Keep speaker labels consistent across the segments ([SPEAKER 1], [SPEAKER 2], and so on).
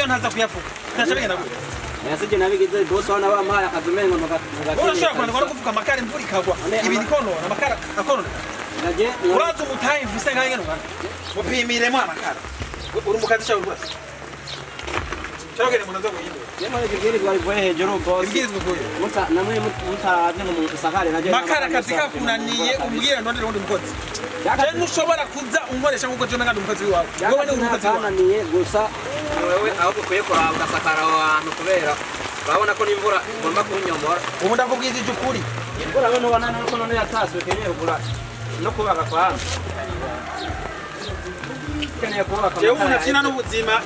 [SPEAKER 1] Iyo ntaza kuyafuka ntaca bigenda gute?
[SPEAKER 2] Yasije nabigize boss wana bampaye akazi umengo ntugakeneye.
[SPEAKER 1] Urashobora kwandika no kufuka amakara imvura ikagwa ibintu ikonona amakara akonona. Uraza umutahe mvise nkaho ngene ungana. Mupimiremo amakara. Uri mu kazi cyawe rwose. Cyangwa umuntu aza guhindura.
[SPEAKER 2] Yemwe ibwirizwa rivuye hejuru boss.
[SPEAKER 1] Ibwirizwa rivuye.
[SPEAKER 2] Muta namwe mutaravye ngo musakare naje.
[SPEAKER 1] Makara akazi kakunaniye umbwira ndondere undi mukozi. Je ntushobora kuza unkoresha nkuko je ngandi umukozi wawe. Wowe ni umukozi wawe.
[SPEAKER 2] Kananiye gusa wewe aho ukwiye kuraba ugasakara aho hantu kubera urabona ko n'imvura igomba kunyomora.
[SPEAKER 1] Ubu ndakubwiza ije ukuri.
[SPEAKER 2] Imvura we ntubona nuko none yataswe keneye kugura no kubaka kwa. Keneye kubaka.
[SPEAKER 1] Jewe umuntu afina n'ubuzima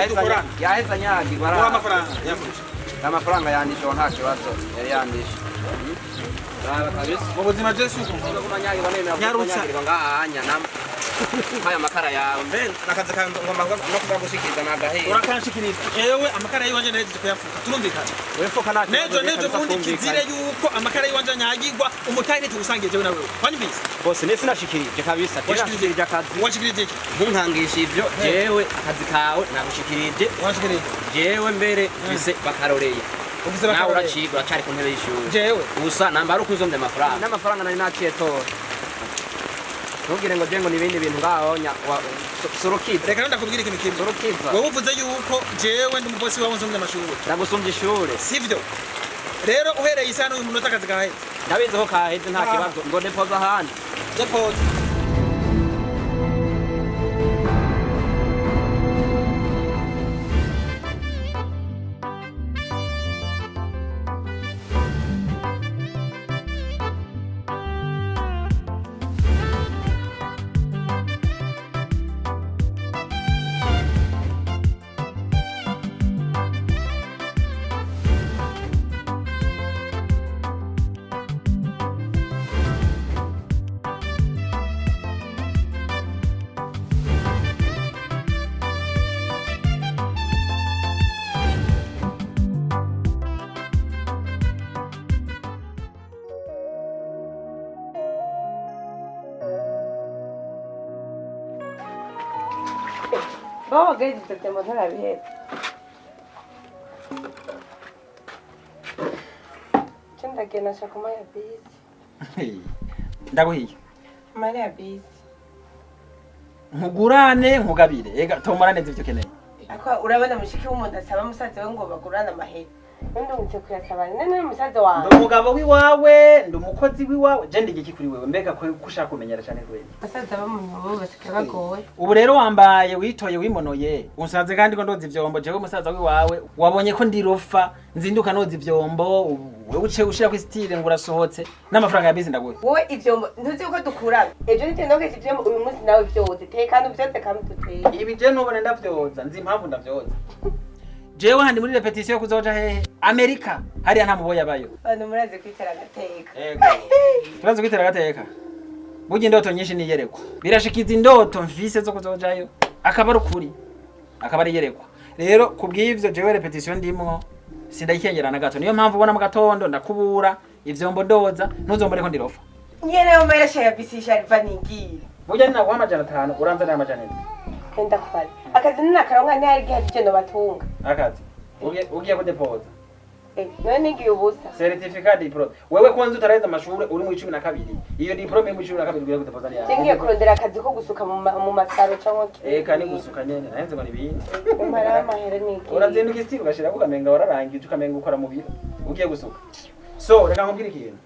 [SPEAKER 1] dukorana.
[SPEAKER 2] Yaheza nyagirwa
[SPEAKER 1] ara. Amafaranga yafushe.
[SPEAKER 2] Amafaranga yandisho nta kibazo yari yandisho. Raba kabisa.
[SPEAKER 1] Mu buzima Jesu
[SPEAKER 2] kunyagirwa nemera kunyagirwa ngahanya nam. Haya makara yawe mbe nakazi ngomba no kubagushikiriza nagahe.
[SPEAKER 1] Urakanshikiriza. Ewe amakara yiwanje neje kuyafuka. Turumvikana.
[SPEAKER 2] Wefuka nta
[SPEAKER 1] nejo nejo bundi kizire yuko amakara yiwanje nyagirwa umutahe tugusangiye jewe nawe. Wanyumvise?
[SPEAKER 2] Bose nese nashikirije kabisa. Washikirije akazi.
[SPEAKER 1] Washikirije iki?
[SPEAKER 2] Ntunkangisha ivyo jewe akazi kawe nagushikirije.
[SPEAKER 1] Washikirije.
[SPEAKER 2] Jewe mbere mfise bakaroreye.
[SPEAKER 1] Ufise bakaroreye.
[SPEAKER 2] Nawe uracigwa uracari ku ntebe y'ishuri.
[SPEAKER 1] Jewe
[SPEAKER 2] gusa nambara ukuzombe amafaranga. N'amafaranga nari naciye tora. Ntugire ngo je ngo nibindi bintu ngaho surukiza.
[SPEAKER 1] Reka ndakubwira ikintu kimwe.
[SPEAKER 2] Surukiza.
[SPEAKER 1] Wowe uvuze yuko jewe ndi umubosi wawe nzombe amashuri.
[SPEAKER 2] Ndagusumbye ishure.
[SPEAKER 1] Sivyo. Rero uhereye isano uyu munota akazi kaheze.
[SPEAKER 2] Ndabizi ko kaheze nta kibazo ngo depoza ahandi.
[SPEAKER 1] Depoza.
[SPEAKER 3] Bawa gaji tattama tana bihe. Tun da ke na sha kuma ya busy.
[SPEAKER 1] Ndaguhiye.
[SPEAKER 3] Mara ya busy.
[SPEAKER 1] Nkugurane nkugabire. Ega tomara neza ivyo ukeneye.
[SPEAKER 3] Akwa urabona mushiki w'umuntu asaba musaza we ngo bagurane amahera. Ndungutse kuyasaba nene musaza wawe.
[SPEAKER 1] Ndi umugabo wiwawe, ndi umukozi wiwawe. Je ndi igiki kuri wewe mbega ko ushaka kumenyera cyane kweli.
[SPEAKER 3] Basaza bamunyobo basika bagowe.
[SPEAKER 1] Ubu rero wambaye witoye wimonoye. Unsanze kandi ko ndoza ivyombo jewe musaza wiwawe. Wabonye ko ndi rofa nzinduka noza ivyombo wewe uce ushira ku style ngo urasohotse n'amafaranga ya bisi ndaguhe.
[SPEAKER 3] Wowe ivyombo ntuzi uko dukurana. Ejo nite ndokeje ivyombo uyu munsi nawe vyoze. Tekana uvyoze kandi duteye.
[SPEAKER 1] Ibi je nubone ndavyoza nzi impamvu ndavyoza. Jewe handi muri repetition yo kuzoja hehe Amerika hariya nta muboya bayo.
[SPEAKER 3] Abantu murazi kwitera agateka.
[SPEAKER 1] Yego. Turazi kwitera agateka. Burya indoto nyinshi niyerekwa. Birashikiza indoto mfise zo kuzojayo akaba ari ukuri. Akaba ari yerekwa. Rero kubw'ivyo jewe repetition ndimwo sindayikengera na gato. Niyo mpamvu ubona mu gatondo ndakubura ivyombo ndoza ntuzombone ko ndirofa.
[SPEAKER 3] Nyene yo meresha ya bisisha rivaningira.
[SPEAKER 1] Burya ninaguha 500 uranzanira 400.
[SPEAKER 3] Enda kubara. Akazi nakaronka ntari gihe no batunga.
[SPEAKER 1] Akazi. Ugiye kudepoza.
[SPEAKER 3] None nigiye ubusa.
[SPEAKER 1] Certificate diploma. Wewe kwanza utaraheza amashure uri mu 12. Iyo diploma mu 12 ugiye kudepoza ni yawe.
[SPEAKER 3] Ngiye kurondera akazi ko gusuka mu masaro cyangwa ki.
[SPEAKER 1] Eka ni gusuka nyene nahenze ngo nibindi.
[SPEAKER 3] Mara amahera niki.
[SPEAKER 1] Urazinduka istiri ugashira ukamenga wararangije ukamenga ukora mu biro. Ugiye gusuka. So reka nkubwire ikintu.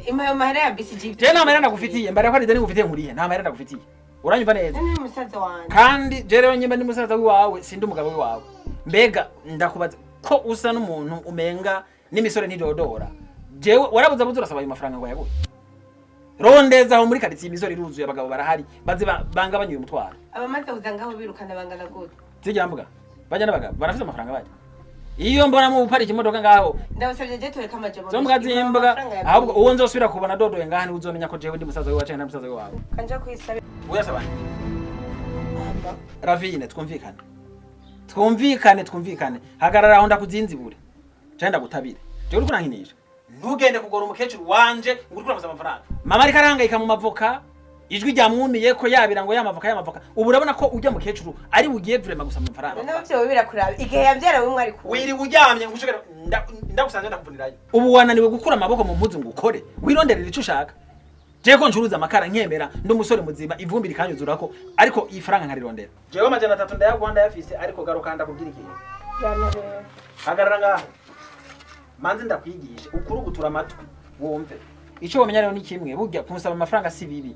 [SPEAKER 3] Imayo mahera ya BCG.
[SPEAKER 1] Je nta mahera ndagufitiye mbare ko ari deni ngufitiye nkuriye nta mahera ndagufitiye. Uranyumva neza?
[SPEAKER 3] Ni musaza wanje.
[SPEAKER 1] Kandi je rero nyimba ndi musaza wiwawe sindi umugabo wiwawe. Mbega ndakubaza ko usa n'umuntu umenga n'imisore ntidodora. Jewe warabuza buza urasaba ayo mafaranga ngo yaguhe. Rondeza aho muri quartier imisore iruzuye abagabo barahari baze banga banyuye umutwaro.
[SPEAKER 3] Abamaze kuza ngaho birukana bangana gute?
[SPEAKER 1] Zijya mbuga. Bajya n'abagabo barafite amafaranga bajya. Iyo mbona mu pariki imodoka ngaho
[SPEAKER 3] ndabasabye je tureka amajambo.
[SPEAKER 1] Zo mbwa zimbwa ahubwo uwo nzosubira kubona dodoye ngaha ni uzomenya ko jewe ndi musaza wiwawe canke musaza wiwawe.
[SPEAKER 3] Kanje kwisaba.
[SPEAKER 1] Uyasaba. Ravine twumvikane. Twumvikane twumvikane. Hagarara aho ndakuzinzibure. Canke ndagutabire. Jewe uriko urankinisha. Ntugende kugora umukecuru wanje ngo uriko uramuza amafaranga. Mama ariko arahangayika mu mavoka. Ijwi ryamwumiye ko yabira ngo yamavoka yamavoka. Ubu urabona ko ujya mukecuru ari bugiye vraiment gusaba amafaranga.
[SPEAKER 3] None byo birakuraba igihe yabyara we mwari ku.
[SPEAKER 1] Wiri uryamye ngushobera ndagusanze ndakuvunirayo. Ubu wananiwe gukura amaboko mu mpuzu ngo ukore. Wironderera ico ushaka. Jewe ko ncuruza amakara nkemera ndi umusore muzima ivumbi rikanyuzurako ariko ifaranga nkarirondera. Jewe 300 ndayaguha ndayafise ariko garuka ndakubwira ikintu. Hagarara ngaho. Manze ndakwigisha ukurugutura amatwi wumve. Ico wamenya rero ni kimwe burya kumusaba amafaranga si bibi.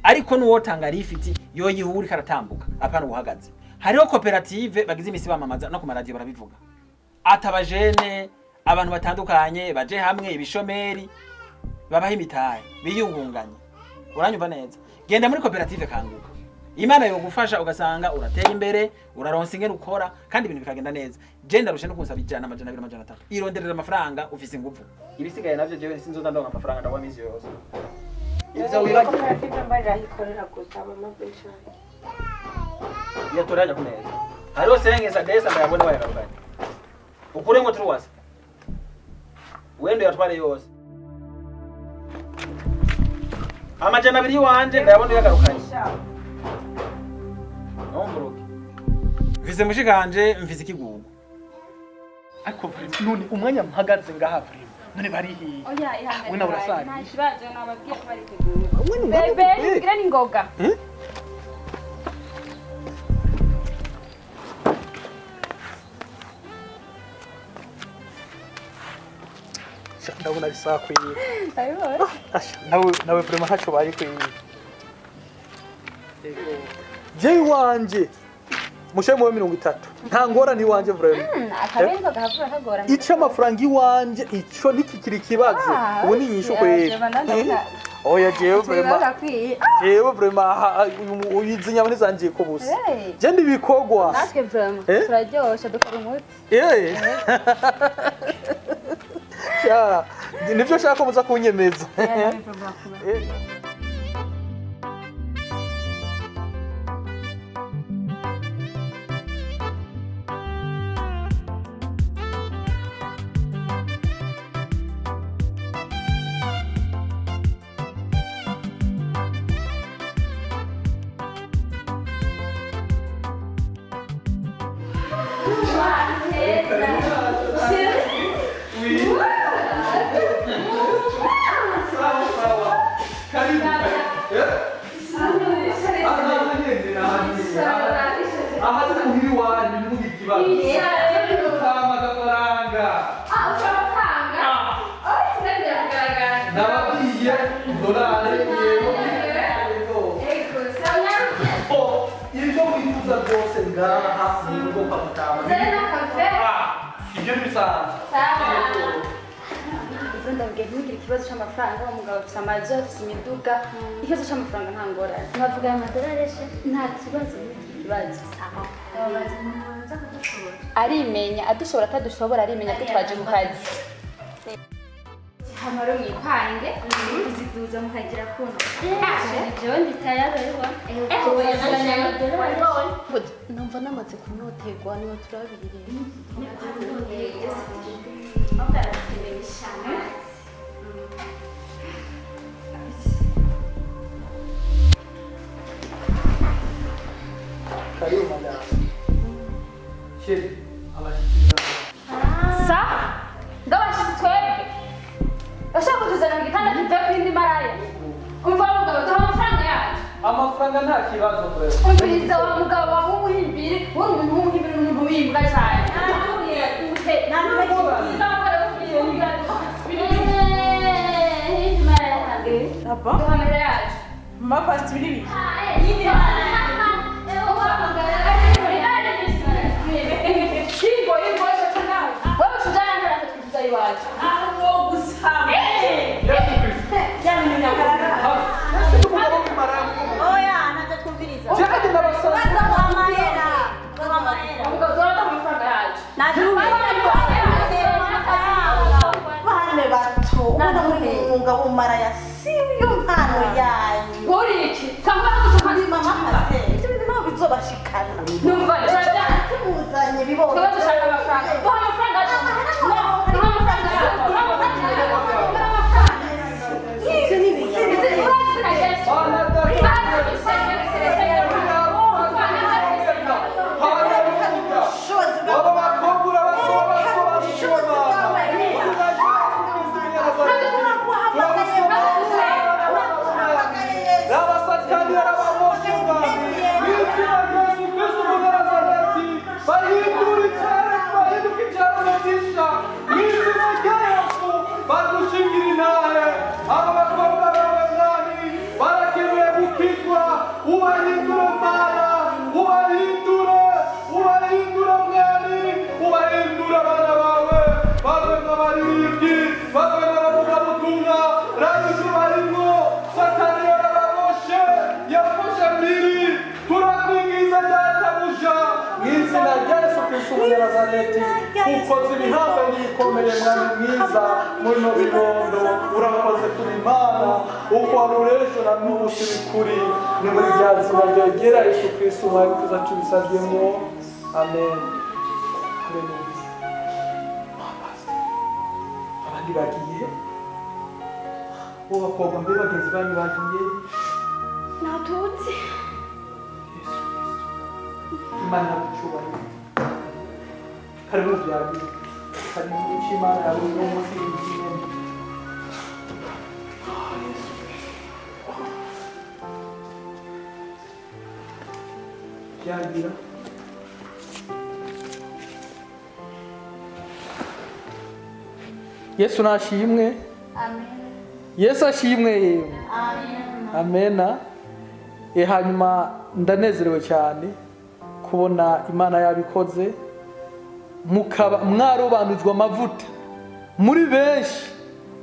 [SPEAKER 1] Ariko nuwotanga rifiti yoyihura karatambuka apana uhagaze. Hariho koperative bagize imisi bamamaza no ku maradiyo barabivuga. Atabajene abantu batandukanye baje hamwe ibishomeri babaha imitahe biyungunganye. Uranyumva neza? Genda muri koperative kanguka. Imana yogufasha ugasanga uratera imbere, uraronsa ingene ukora kandi ibintu bikagenda neza. Je ndarushe no kunsaba 100, 200, 300. Ironderera amafaranga ufise ingufu. Ibisigaye navyo jewe sinzoza ndonka amafaranga ndabwa misi yose.
[SPEAKER 3] Ivyo wibagiye koperative mbarira hikorera gusa mama beshanje.
[SPEAKER 1] Iyo toraja kumeza. Hariho sengesa desa ndayabona wayagarukanye. Ukure ngo truwase. Wendo yatware yose. 200 wanje ndayabona yagarukanye. Nomvuruke. Mvise mushikanje mvise ikigugu.
[SPEAKER 4] Ariko none umwanya mpagaze ngaha vrema. None bari hiye.
[SPEAKER 5] Oya ihangane.
[SPEAKER 4] We nawe urasari.
[SPEAKER 5] Nta kibazo nababwiye ko bari teguye. Bebe ngira ni ngoga.
[SPEAKER 4] Ndabona ari saa kwiye.
[SPEAKER 5] Ayibora.
[SPEAKER 4] Asha nawe vrema ntaco bari kwiye. Je wanje mushemo 30 nta ngora ni wanje vrema.
[SPEAKER 5] Akabenzo gahakura kagora.
[SPEAKER 4] Ico amafaranga iwanje ico nikikiri kibazo. Ubu ni inyishu kweri. Oya jewe vrema. Jewe vrema uyizinya muri zanje ko busa. Je ndibikogwa.
[SPEAKER 5] Natwe vrema turaryosha dukora umuti.
[SPEAKER 4] Eh. Ya, nivyo shaka ko muza kunyemeza.
[SPEAKER 5] Ndabwiye ntimugire ikibazo cy'amafaranga umugabo afite amazu afite imiduga ikibazo cy'amafaranga nta ngorane
[SPEAKER 6] bavuga amadolari eshe
[SPEAKER 5] nta kibazo ntugire ikibazo
[SPEAKER 6] ababazi nza kudushobora
[SPEAKER 5] arimenya adushobora atadushobora arimenya ko twaje mu kazi
[SPEAKER 6] hano rero mwipange kuziduza mukagira kuno jewe ndi tayari
[SPEAKER 7] numva namaze kunyoterwa niba turabirire
[SPEAKER 4] Karibu madam. Sheri, abashyikiza.
[SPEAKER 5] Sa? Ndabashyize twebwe. Bashaka kutuzana mu gitanda tuvuye ku yindi maraya. Umva mugabo duha amafaranga yacu.
[SPEAKER 4] Amafaranga nta kibazo kureba.
[SPEAKER 5] Umviriza wa mugabo wawe w'umuhimbiri, uri umuntu w'umuhimbiri n'umuntu w'imbwa cyane. Duha amahera yacu.
[SPEAKER 3] Mama pastor biri.
[SPEAKER 8] Maraya siyo mpano yanyu.
[SPEAKER 5] Uri iki? Cyangwa gutukana
[SPEAKER 8] mama hase. Ibyo bintu ntabwo bizobashikana.
[SPEAKER 5] Numva
[SPEAKER 8] tumuzanye bibonye.
[SPEAKER 5] Tuba dushaka amafaranga. Duha amafaranga. No, duha amafaranga. Duha amafaranga. Duha amafaranga.
[SPEAKER 8] Ibyo ni ibiki?
[SPEAKER 4] Abaririmbyi bamwe baravuga butumwa rayuju barimwo Satani yarababoshe yafashe mbiri. Turakwingiza databuja mu izina rya Yesu Kristo w'Umunyanazareti, ukoze ibihambe n'ibikomeye mwami mwiza muri no bibondo. Urakoze kuri Imana uko wari uri ejo na n'ubu turi kuri ni muri rya zina ryegera Yesu Kristo umwami tuza tubisabyemo, amen. Haleluya. Abandi bagiye bo bakobwa mbe bagenzi banyu bagiye
[SPEAKER 6] Natuzi.
[SPEAKER 4] Yesu Kristo, Imana yagucyubahiro. Karibu byabiri, karibu icyo Imana yawe uno munsi yigiyemo. Yesu Kristo byagira. Yesu nashimwe.
[SPEAKER 6] Amen.
[SPEAKER 4] Yesu ashimwe yewe.
[SPEAKER 6] Amen.
[SPEAKER 4] Amena. Hanyuma ndanezerewe cyane kubona Imana yabikoze, mukaba mwarobanujwe amavuta muri benshi.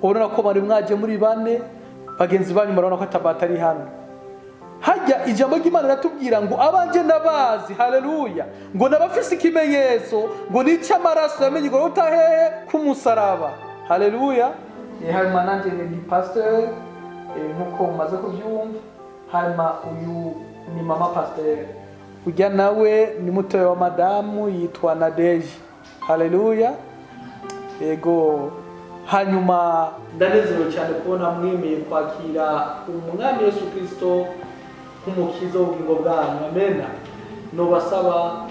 [SPEAKER 4] Ubona ko bari mwaje muri bane, bagenzi banyu murabona ko atabatari hano. Hajya ijambo ry'Imana ratubwira ngo abanje ndabazi, haleluya, ngo nabafise ikimenyetso ngo nice amaraso yamenye igorota hehe k'umusaraba. Haleluya. Hanyuma nanjye ni pasteur, nkuko mumaze kubyumva. Hanyuma uyu ni mama pasteur, ujya nawe ni mutoya wa madamu yitwa Nadeji. Haleluya. Ego. Hanyuma ndanezerewe cyane kubona mwemeye kwakira umwami Yesu Kristo nk'umukiza w'ubugingo bwanyu. Amena. Nobasaba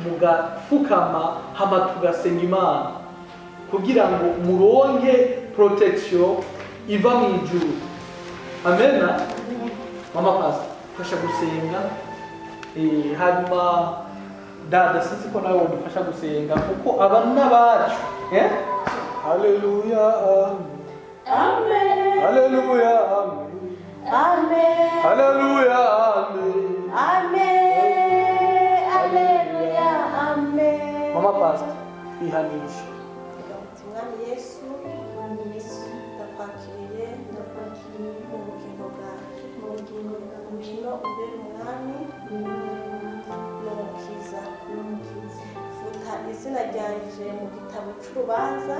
[SPEAKER 4] mugapfukama hama tugasenga Imana kugira ngo muronke protection iva mu ijuru. Amena. Mama pastor, fasha gusenga. Hanyuma dada sinzi ko nawe wodufasha gusenga kuko aba n'abacu. Haleluya.
[SPEAKER 8] Amen.
[SPEAKER 4] Haleluya. Amen.
[SPEAKER 8] Amen.
[SPEAKER 4] Haleluya. Amen.
[SPEAKER 8] Amen. Haleluya. Amen.
[SPEAKER 4] Mama pastor, ihanisha.
[SPEAKER 8] Mwami Yesu, Mwami Yesu, ndakwakiriye, ndakwakiriye mu bugingo bwanjye, mu bugingo bwanjye. Ngwino ubere umwami n'umukiza, n'umukiza. Futa izina ryanje mu gitabo cy'urubanza,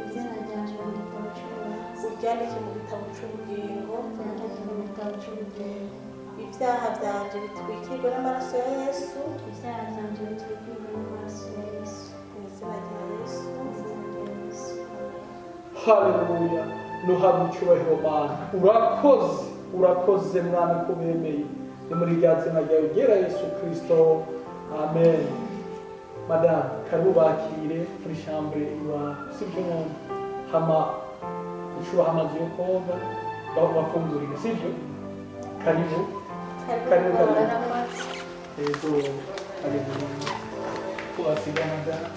[SPEAKER 6] Izina ryanje mu gitabo cy'urubanza.
[SPEAKER 8] Uryandike mu gitabo cy'ubugingo,
[SPEAKER 6] Uryandike mu gitabo cy'ubugingo.
[SPEAKER 8] Ibyaha byanje bitwikirwe n'amaraso ya Yesu,
[SPEAKER 6] Ibyaha byanje bitwikirwe n'amaraso ya Yesu.
[SPEAKER 8] Mu izina rya Yesu,
[SPEAKER 6] Mu izina rya Yesu.
[SPEAKER 4] Haleluya. Nuhabwe icyubahiro Mana. Urakoze, urakoze mwami ko bemeye. Ni muri rya zina ryawe ryera Yesu Kristo. Amen. Madame, karibu bakire muri chambre iwawe. Sibyo mama? Hama ucubaha amazi yo koga bafungurire, sibyo? Karibu. Karibu, karibu. Yego, karibu. Kubasiga madame.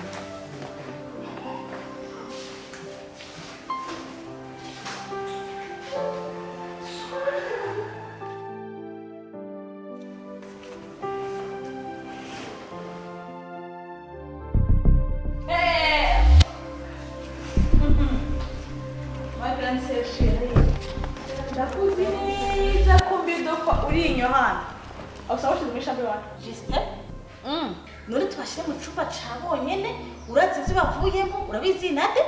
[SPEAKER 9] Ndakuzi neza ko mbidofa uri inyohana. Awusaba washize muri chambre wawe.
[SPEAKER 8] Justin? None tubashyire mu cyumba ca bonyene, urazi ibyo bavuyemo, urabizi nade?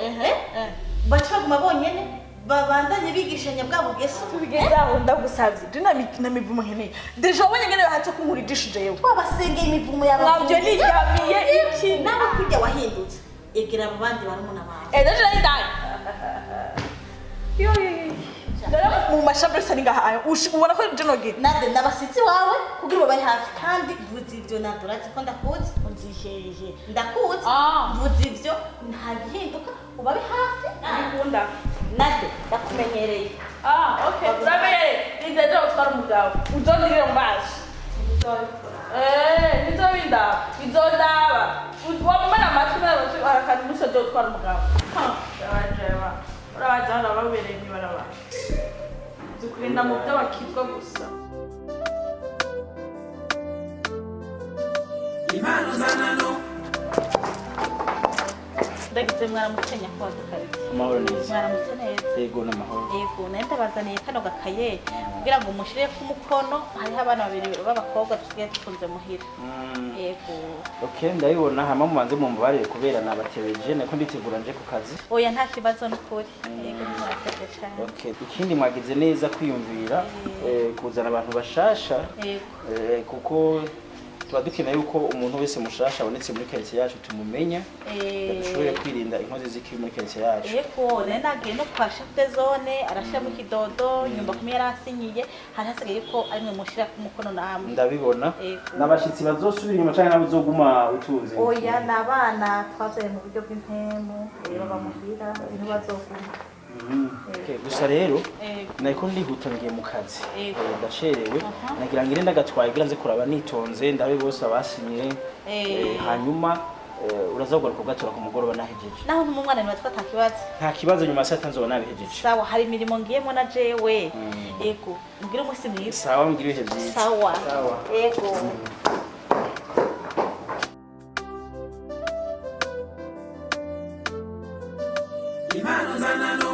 [SPEAKER 8] Baca baguma bonyene, babandanye bigishanya bwa bugeso.
[SPEAKER 9] Tubigeze aho ndagusavye. Je na mivumo nkeneye. Deja wabonye ngene bahatse kunkura ijisho jewe.
[SPEAKER 8] Twabasengeye imivumo yawe.
[SPEAKER 9] Navyo niryamiye iki?
[SPEAKER 8] Nawe kurya wahindutse. Egera abo bandi barumuna bawe.
[SPEAKER 9] Deja nari ndani. Yo yo yo. Dore mu mashambre sari ngaha ubona ko je nogira.
[SPEAKER 8] Nade nabasitsi wawe kugira babe hafi kandi vuza ivyo nade urazi ko ndakuzi.
[SPEAKER 9] Unzihehe.
[SPEAKER 8] Ndakuzi. Vuza ivyo nta gihinduka ubabe hafi.
[SPEAKER 9] Ndikunda.
[SPEAKER 8] Nade ndakumenyereye.
[SPEAKER 9] Okay. Uramenyereye. Nindeje gutwara umugabo. Uzondirira mu maso. Nizobindaba. Bizondaba. Wamumena amatwi n'amatwi arakandi umunsi azotwara umugabo. Urabajewa. Urabaza babereye ntibaraba. Zukurinda mu byo bakizwa gusa.
[SPEAKER 1] Impano zanano.
[SPEAKER 8] Ndagize mwaramutse nyakubahwa Dukarite.
[SPEAKER 1] Amahoro neza.
[SPEAKER 8] Mwaramutse neza.
[SPEAKER 1] Yego n'amahoro.
[SPEAKER 8] Yego, naye ndabazaniye kano gakaye kugira ngo mushire ku mukono, hariho abana babiri b'abakobwa dusigaye dukunze muhira. Yego.
[SPEAKER 1] Okay, ndabibona hama mubanze mumbabarire kubera nabatebeje nako nditegura nje ku kazi.
[SPEAKER 8] Oya nta kibazo n'ukuri. Yego mwakoze cyane.
[SPEAKER 1] Okay, ikindi mwagize neza kwiyumvira kuzana abantu bashasha.
[SPEAKER 8] Yego.
[SPEAKER 1] Kuko tuba dukeneye yuko umuntu wese mushasha abonetse muri quartier yacu tumumenya, dushobore kwirinda inkozi z'ikibi muri quartier yacu.
[SPEAKER 8] Yego, nari nagiye no kwa chef de zone arashiramo ikidodo nyumba kumwe yarasinyiye, hari hasigaye ko ari mwe mushira ku mukono namwe.
[SPEAKER 1] Ndabibona. N'abashitsi bazosubira inyuma canke nabo uzoguma utunze?
[SPEAKER 8] Oya, n'abana twavyaye mu buryo bw'impemu, baba muhira ntibazoguma.
[SPEAKER 1] Okay, gusa rero nariko ndihuta ngiye mu kazi, ndacerewe, nagira ngire ndagatwaye kugira nze kuraba nitonze ndabe bose abasinye, hanyuma uraza kugaruka ugatora ku mugoroba nahejeje.
[SPEAKER 8] Naho n'umwana nibatwa nta kibazo.
[SPEAKER 1] Nta kibazo, nyuma ya saa tanu nzoba nabihejeje.
[SPEAKER 8] Sawa, hari imirimo ngiyemo na jewe. Yego, mugire umunsi mwiza.
[SPEAKER 1] Sawa, mugire ibihe vyiza.
[SPEAKER 8] Sawa. Yego.
[SPEAKER 10] Impano zanano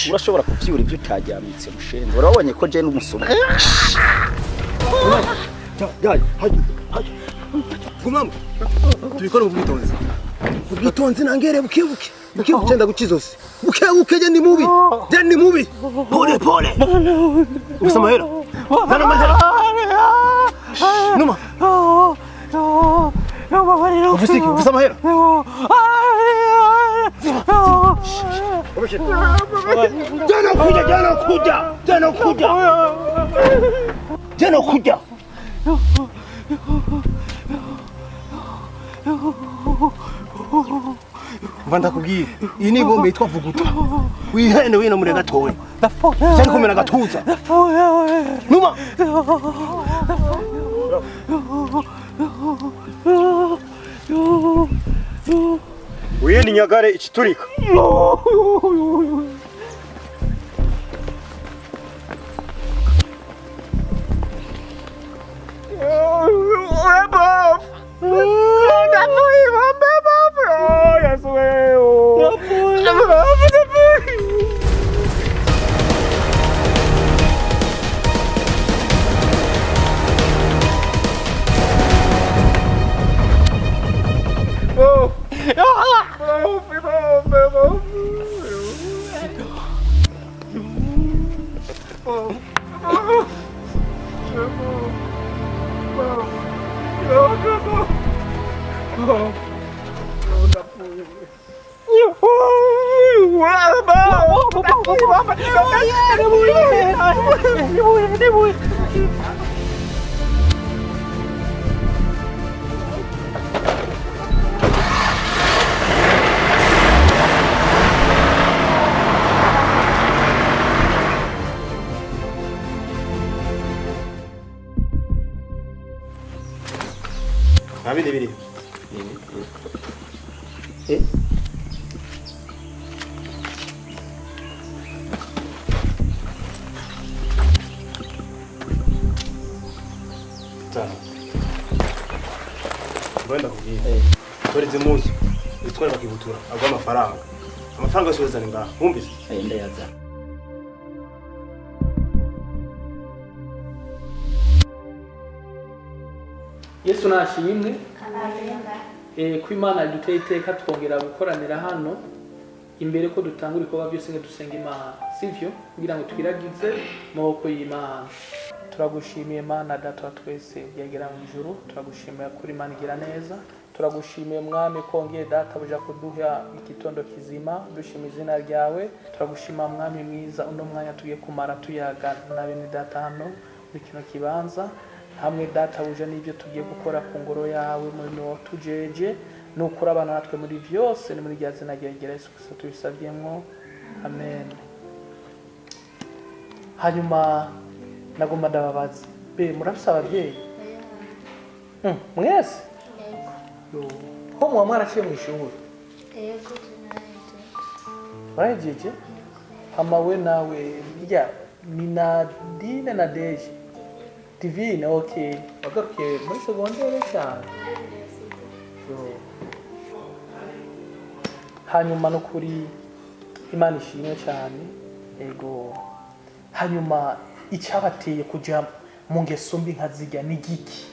[SPEAKER 11] Urashobora kuvyura ibyo utajyamitse mushenzi. Urabonye ko je n'umusuma.
[SPEAKER 12] Gumamo. Tubikore mu bwitonzi. Ubwitonzi nangere bukebuke. Bukebuke ndagukiza zose. Bukebuke je ndi mubi. Je ndi mubi. Pole pole. Ufise amahera. Zana amahera. Numa. Ufise iki? Ufise amahera. Jana kuja, jana kuja, jana kuja. Jana kuja. Mva ndakubwira, iyi ni bombe yitwa vuguta. Wihende wino muri gatoya. Cyari kumena gatuza. Numa.
[SPEAKER 13] Wihende nyagare ikiturika.
[SPEAKER 12] Biri biri. Tano. Ngwenda kubwira. Tori zimuzu. Zitware bakibutura. Agwa amafaranga. Amafaranga yose uzana ngaha. Wumvise?
[SPEAKER 11] Ndayaza.
[SPEAKER 4] Yesu nashimwe. Ko Imana duteye iteka twongera gukoranira hano imbere ko dutangura ibikorwa byose ngo dusenga Imana, sivyo? Kugira ngo twiragize mu maboko y'Imana. Turagushimiye Imana Data wa twese yagera mu ijuru, turagushimiye kuri Imana igira neza, turagushimiye Mwami ko wongeye Data buja kuduha igitondo kizima, dushima izina ryawe. Turagushima Mwami mwiza uno mwanya tugiye kumara tuyaga na bene Data hano muri kino kibanza, hamwe Data buja n'ibyo tugiye gukora ku ngoro yawe muri tujeje nukuri abana natwe muri byose, ni muri rya zina rya Yesu Kristo tubisabyemwo, amen. Hanyuma nagomba ndababaza, be murafise abavyeyi? Mwese? Yego. Ho muba mwaraciye mw'ishuri?
[SPEAKER 6] Yego, tunahejeje.
[SPEAKER 4] Warahejeje? Hama we nawe ya ni Nadine na Deje. Divine, okay. Wagarukiye muri secondaire cyane. Hanyuma no kuri Imana ishimwe cyane. Ego. Hanyuma icyabateye kuja mu ngeso mbi nka zirya ni giki?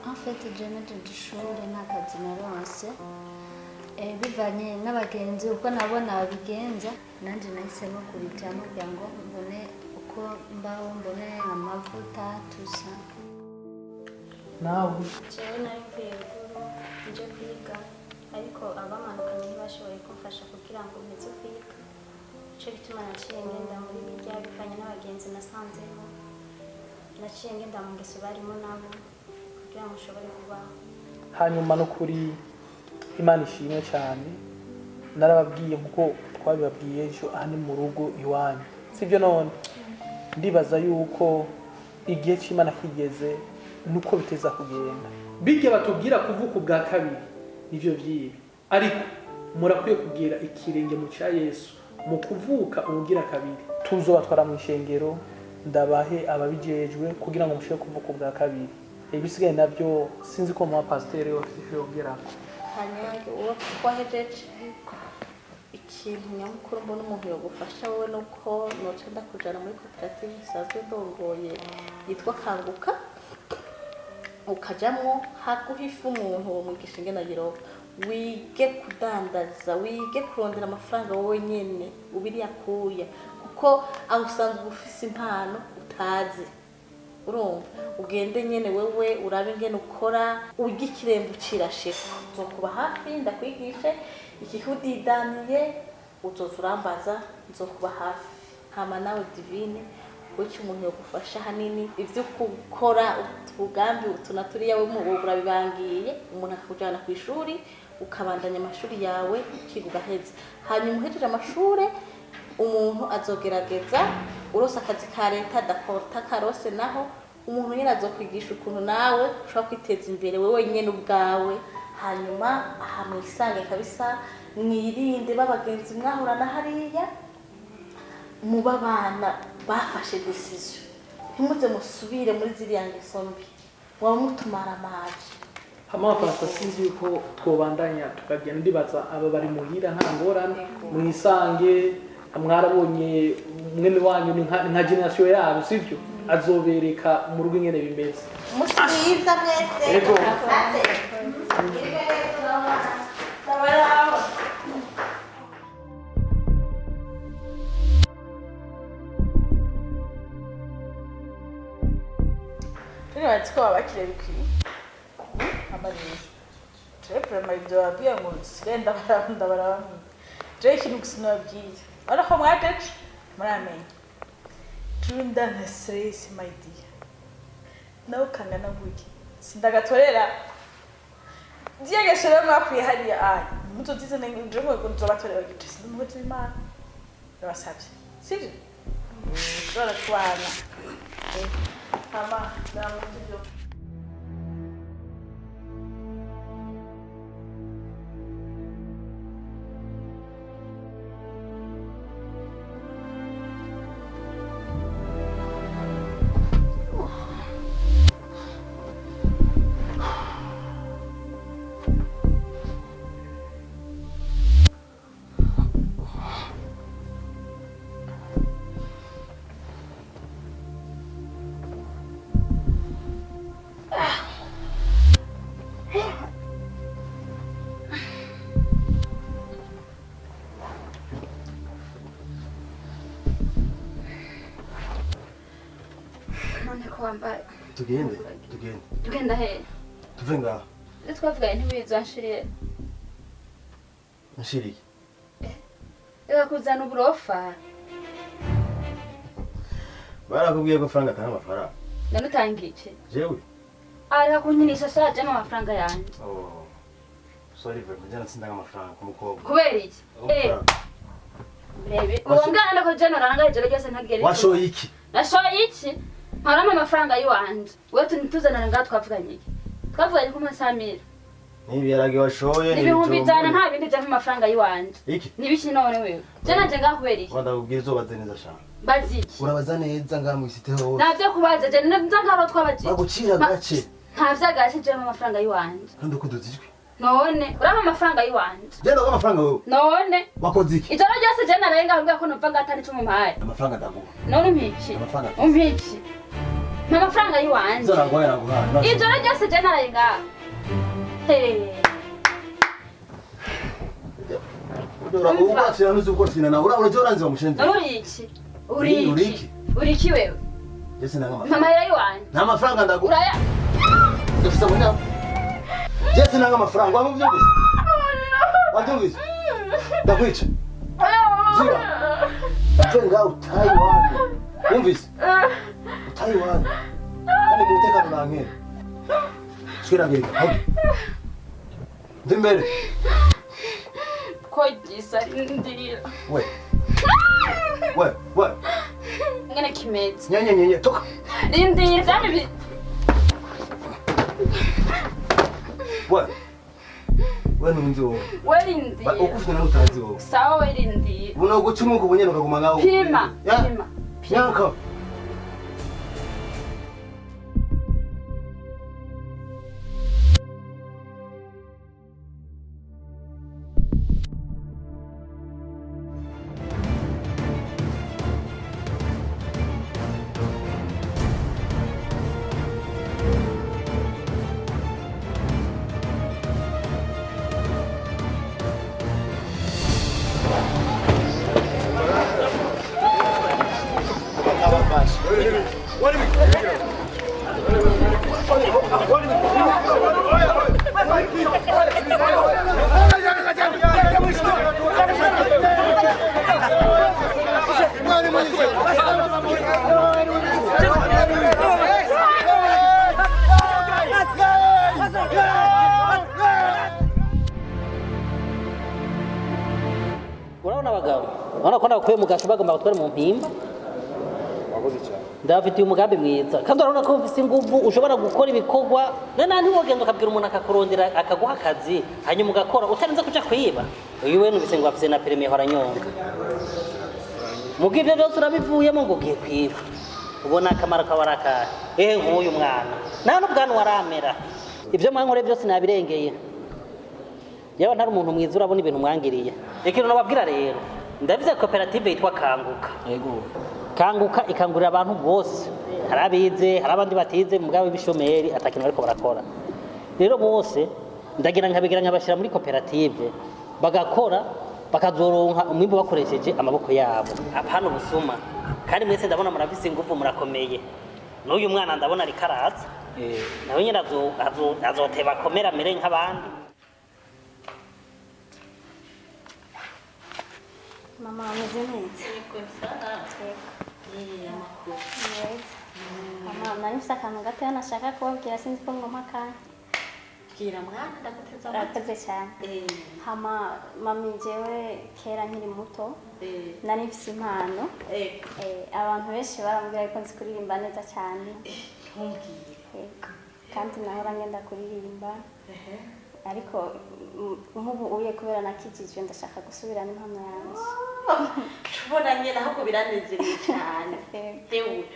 [SPEAKER 6] En fait, je naje ishuri nta kazi naronse. Bivanye n'abagenzi uko nabona babigenza, nanje nahisemo kubijamo kugira ngo mbone uko mbaho, mbone amavuta tusa.
[SPEAKER 4] Nawe?
[SPEAKER 6] Jewe nari mvuye ruguru nje kwiga, ariko abamanukanye ntibashoboye kumfasha kugira ngo mpeze kwiga. Nico gituma naciye ngenda muri birya bivanye n'abagenzi nasanzeho, naciye ngenda mu ngeso barimo nabo kugira ngo nshobore kubaho.
[SPEAKER 4] Hanyuma no kuri Imana ishimwe cyane, narababwiye nkuko twabibabwiye ejo, aha ni mu rugo iwanyu, sibyo? None ndibaza yuko igihe cy'Imana kigeze nuko biteza kugenda. Bijya batubwira kuvuka ubwa kabiri nivyo vyibi, ariko murakwiye kugira ikirenge mu cya Yesu mu kuvuka ubugira kabiri. Tuzobatwara mu ishengero, ndabahe ababijejwe kugira ngo mushobore kuvuka ubwa kabiri. Ibisigaye nabyo sinzi ko mu pasiteri bafite icyo yongerako.
[SPEAKER 8] Kanyange uwo wahejeje ikintu nyamukuru mbona umuntu yogufasha wowe nuko noca ndakujana muri koperative isanzwe ndongoye yitwa Kanguka, ukajamwo haguha ifu umuntu uwo mwigisha ingene ayiroba, wige kudandaza, wige kurondera amafaranga wowe nyene ubiriya kuya, kuko aho usanzwe ufise impano utazi. Urumva ugende nyene wewe urabe ingene ukora, urye ikirembo ucirasheko, nzokuba hafi ndakwigishe ikikudidaniye, uzoza urambaza nzokuba hafi. Hama nawe Divine uci umuntu yogufasha hanini ivyo gukora utugambi utu na turiya we urabibangiye, umuntu akakujana ku ishuri ukabandanya amashuri yawe ukiga ugaheza. Hanyuma uhejeje amashure umuntu azogerageza urose akazi ka leta dakorta karose, naho umuntu nyine azokwigisha ukuntu nawe ushobora kwiteza imbere wewe nyene ubwawe. Hanyuma aha mwisange kabisa, mwirinde babagenzi mwahorana hariya, muba abana bafashe decision, ntimuze musubire muri ziriya ngeso mbi, mwaba mutumara amaji.
[SPEAKER 4] Hama pastor sinzi yuko twobandanya tukagenda, ndibaza aba bari muhira nta ngorane, mwisange mwarabonye mwene wanyu ni nka generation yabo, sivyo? Azobereka mu rugo ingene bimeze.
[SPEAKER 8] Musi mwiza mwese.
[SPEAKER 4] Yego.
[SPEAKER 9] Turi ko babakire bikwiye amarira. Je vraiment ibyo babwiye ngo nsigaye ndabarabamwe. Je ikintu gusa nababwiye, urabona ko mwajeje muramenye. Jewe nda stress my dear, nawe kangana gutya sindagatorera diyageshe rero mwakwiye hariya ayi muzozize nje ngo nzobatorera gice sinumuzi w'Imana ndabasabye, sivyo? Ushobora kubana hama ndamuzi byo.
[SPEAKER 5] None ko wambaye.
[SPEAKER 12] Tugende, tugende.
[SPEAKER 5] Tugenda he?
[SPEAKER 12] Tuve ngaha.
[SPEAKER 5] Ibyo twavuganye ntibizi wanshiriye.
[SPEAKER 12] Nshiriye.
[SPEAKER 5] Reka kuzana uburofa.
[SPEAKER 12] Barakubwiye ko franga atanga amafaranga.
[SPEAKER 5] None utanga iki?
[SPEAKER 12] Jewe.
[SPEAKER 5] Areka kunkinisha shaje amafaranga yanjye.
[SPEAKER 12] Oh. Sorry vraiment, njye natsindaga amafaranga ku mukobwa.
[SPEAKER 5] Kubera iki? Eh. Rebe, uwo mwana ko jeno aranga ijoro ryose ntagere.
[SPEAKER 12] Washoye iki?
[SPEAKER 5] Nashoye iki? Mparama amafaranga yiwanje. Wewe tunituzanana ngaha twavuganye iki? Twavuganye ku masamira.
[SPEAKER 12] N'ibiharage washoye
[SPEAKER 5] ni 5,000 nta bindi bya amafaranga yiwanje.
[SPEAKER 12] Iki?
[SPEAKER 5] Nibiki none wewe? Je nanje ngaha kubera iki?
[SPEAKER 12] Wanda kubwira uzobaze neza shaka.
[SPEAKER 5] Bazi iki?
[SPEAKER 12] Urabaza neza ngaha mu isite hose.
[SPEAKER 5] Navyo kubaza je nza ngaho twabajije.
[SPEAKER 12] Bagucira gace.
[SPEAKER 5] Nta vyagace je amafaranga yiwanje.
[SPEAKER 12] Kandi ukuduza ijwi.
[SPEAKER 5] None uraba amafaranga yiwanje.
[SPEAKER 12] Je ndaguha amafaranga wewe.
[SPEAKER 5] None
[SPEAKER 12] wakoze iki?
[SPEAKER 5] Ijoro ryose je narenga ahubwo ko numva ngatari ico mumpaye.
[SPEAKER 12] Amafaranga ndaguha.
[SPEAKER 5] None umpiki?
[SPEAKER 12] Amafaranga.
[SPEAKER 5] Umpiki? Mpa amafaranga yiwanje.
[SPEAKER 12] Zo naguhaye naguhaye.
[SPEAKER 5] Ijoro ryose je narenga. Hey.
[SPEAKER 12] Ura uba nuzi uko fina na ura uraje uranzi wa mushenzi.
[SPEAKER 5] Uri iki? Uri iki? Uri iki wewe?
[SPEAKER 12] Jese nanga amafaranga.
[SPEAKER 5] Mama yari yiwanje.
[SPEAKER 12] Nta mafaranga ndaguha.
[SPEAKER 5] Uraya.
[SPEAKER 12] Ndafisa munya. Jese nanga amafaranga wamuvyumvise? Wabyumvise? Ndakwica. Ziba. Mve utayi wanyu. Wumvise? Utayi wanyu. Kandi mu mutekano nankera. Shwira ngirika. Ndi mbere.
[SPEAKER 5] Ko gisa ndira.
[SPEAKER 12] We. We, we.
[SPEAKER 5] Ngene kimeze.
[SPEAKER 12] Nyenye nyenye toka.
[SPEAKER 5] Rindira byari
[SPEAKER 12] We. We nunzi wowe.
[SPEAKER 5] We rindira.
[SPEAKER 12] Ukufite na utazi wowe.
[SPEAKER 5] Sawa we rindira.
[SPEAKER 12] Buno gucumuka ubunyene ukaguma ngaho.
[SPEAKER 5] Pima, pima.
[SPEAKER 12] Yanka.
[SPEAKER 14] Urabona abagabo urabona ko nakuye mu gacu bagomba gutwara mu mpimba.
[SPEAKER 13] Wakoze cyane.
[SPEAKER 14] Ndabafitiye umugambi mwiza kandi urabona ko ufite ingufu ushobora gukora ibikorwa nana ntiwogenda ukabwira umuntu akakurondera akaguha akazi hanyuma ugakora utarinze kuja kwiba. Uyu we nubise ngo afise na permis horanyonga. Muga ibyo byose urabivuyemo ngo ugiye kwiba. Ubona akamaro kawe ari akahe? Ehe nk'uyu mwana nawe n'ubwanwa waramera. Ibyo mwankore byose nabirengeye. Yewe ntari umuntu mwiza urabona ibintu mwangiriye. Ikintu nababwira rero ndabize koperative yitwa Kanguka. Yego. Kanguka ikangurira abantu bose, hari abize, hari abandi batize mugabo b'ibishomeri atakintu bariko barakora. Rero bose ndagira nkabigira nkabashira muri koperative bagakora bakazoronka umwimbu bakoresheje amaboko yabo. Apana ubusuma. Kandi mwese ndabona murafise ingufu murakomeye. N'uyu mwana ndabona ari karaza. Nawe nyine azoteba komera mere nk'abandi.
[SPEAKER 6] Mama ameze neza.
[SPEAKER 8] Yego sana. Amakuru.
[SPEAKER 6] Neza. Mama nari mfise akantu gatoya nashaka kubabwira sinzi ko ngompa akanya.
[SPEAKER 8] Bwira mwana ndaguteze amatwi.
[SPEAKER 6] Urakoze cyane. Hama mami jewe kera nkiri muto nari mfise impano. Abantu benshi barambwira ko nzi kuririmba neza cyane.
[SPEAKER 8] Ntumbwire.
[SPEAKER 6] Yego. Kandi nahora ngenda kuririmba. Ariko nk'ubu uye kubera nakijijwe ndashaka gusubirana impano yanjye.
[SPEAKER 8] Tubona nyine ahubwo biranezereye cyane. Dewe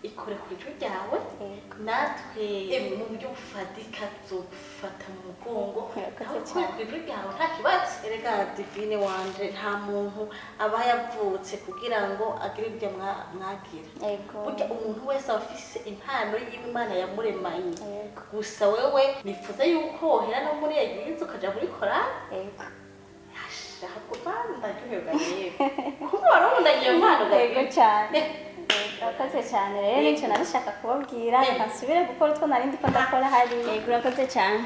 [SPEAKER 8] ikore ku ijwi ryawe natwe mu buryo bufatika tuzogufata mu mugongo. Aho ku ijwi ryawe nta kibazo. Erega Divine wanje nta muntu aba yavutse kugira ngo agire ibyo mwagira. Burya umuntu wese aba afise impano yiwe Imana yamuremanye. Gusa wewe nifuza yuko wohera no muri eglise ukaja muri korali. Ahubwo ndaryoherwa yewe. Kuko warabona iyo mpano
[SPEAKER 6] Yego cyane. Urakoze cyane rero nicyo narishaka kubabwira reka nsubire gukora utwo nari ndiko ndakora hariya. Yego urakoze cyane.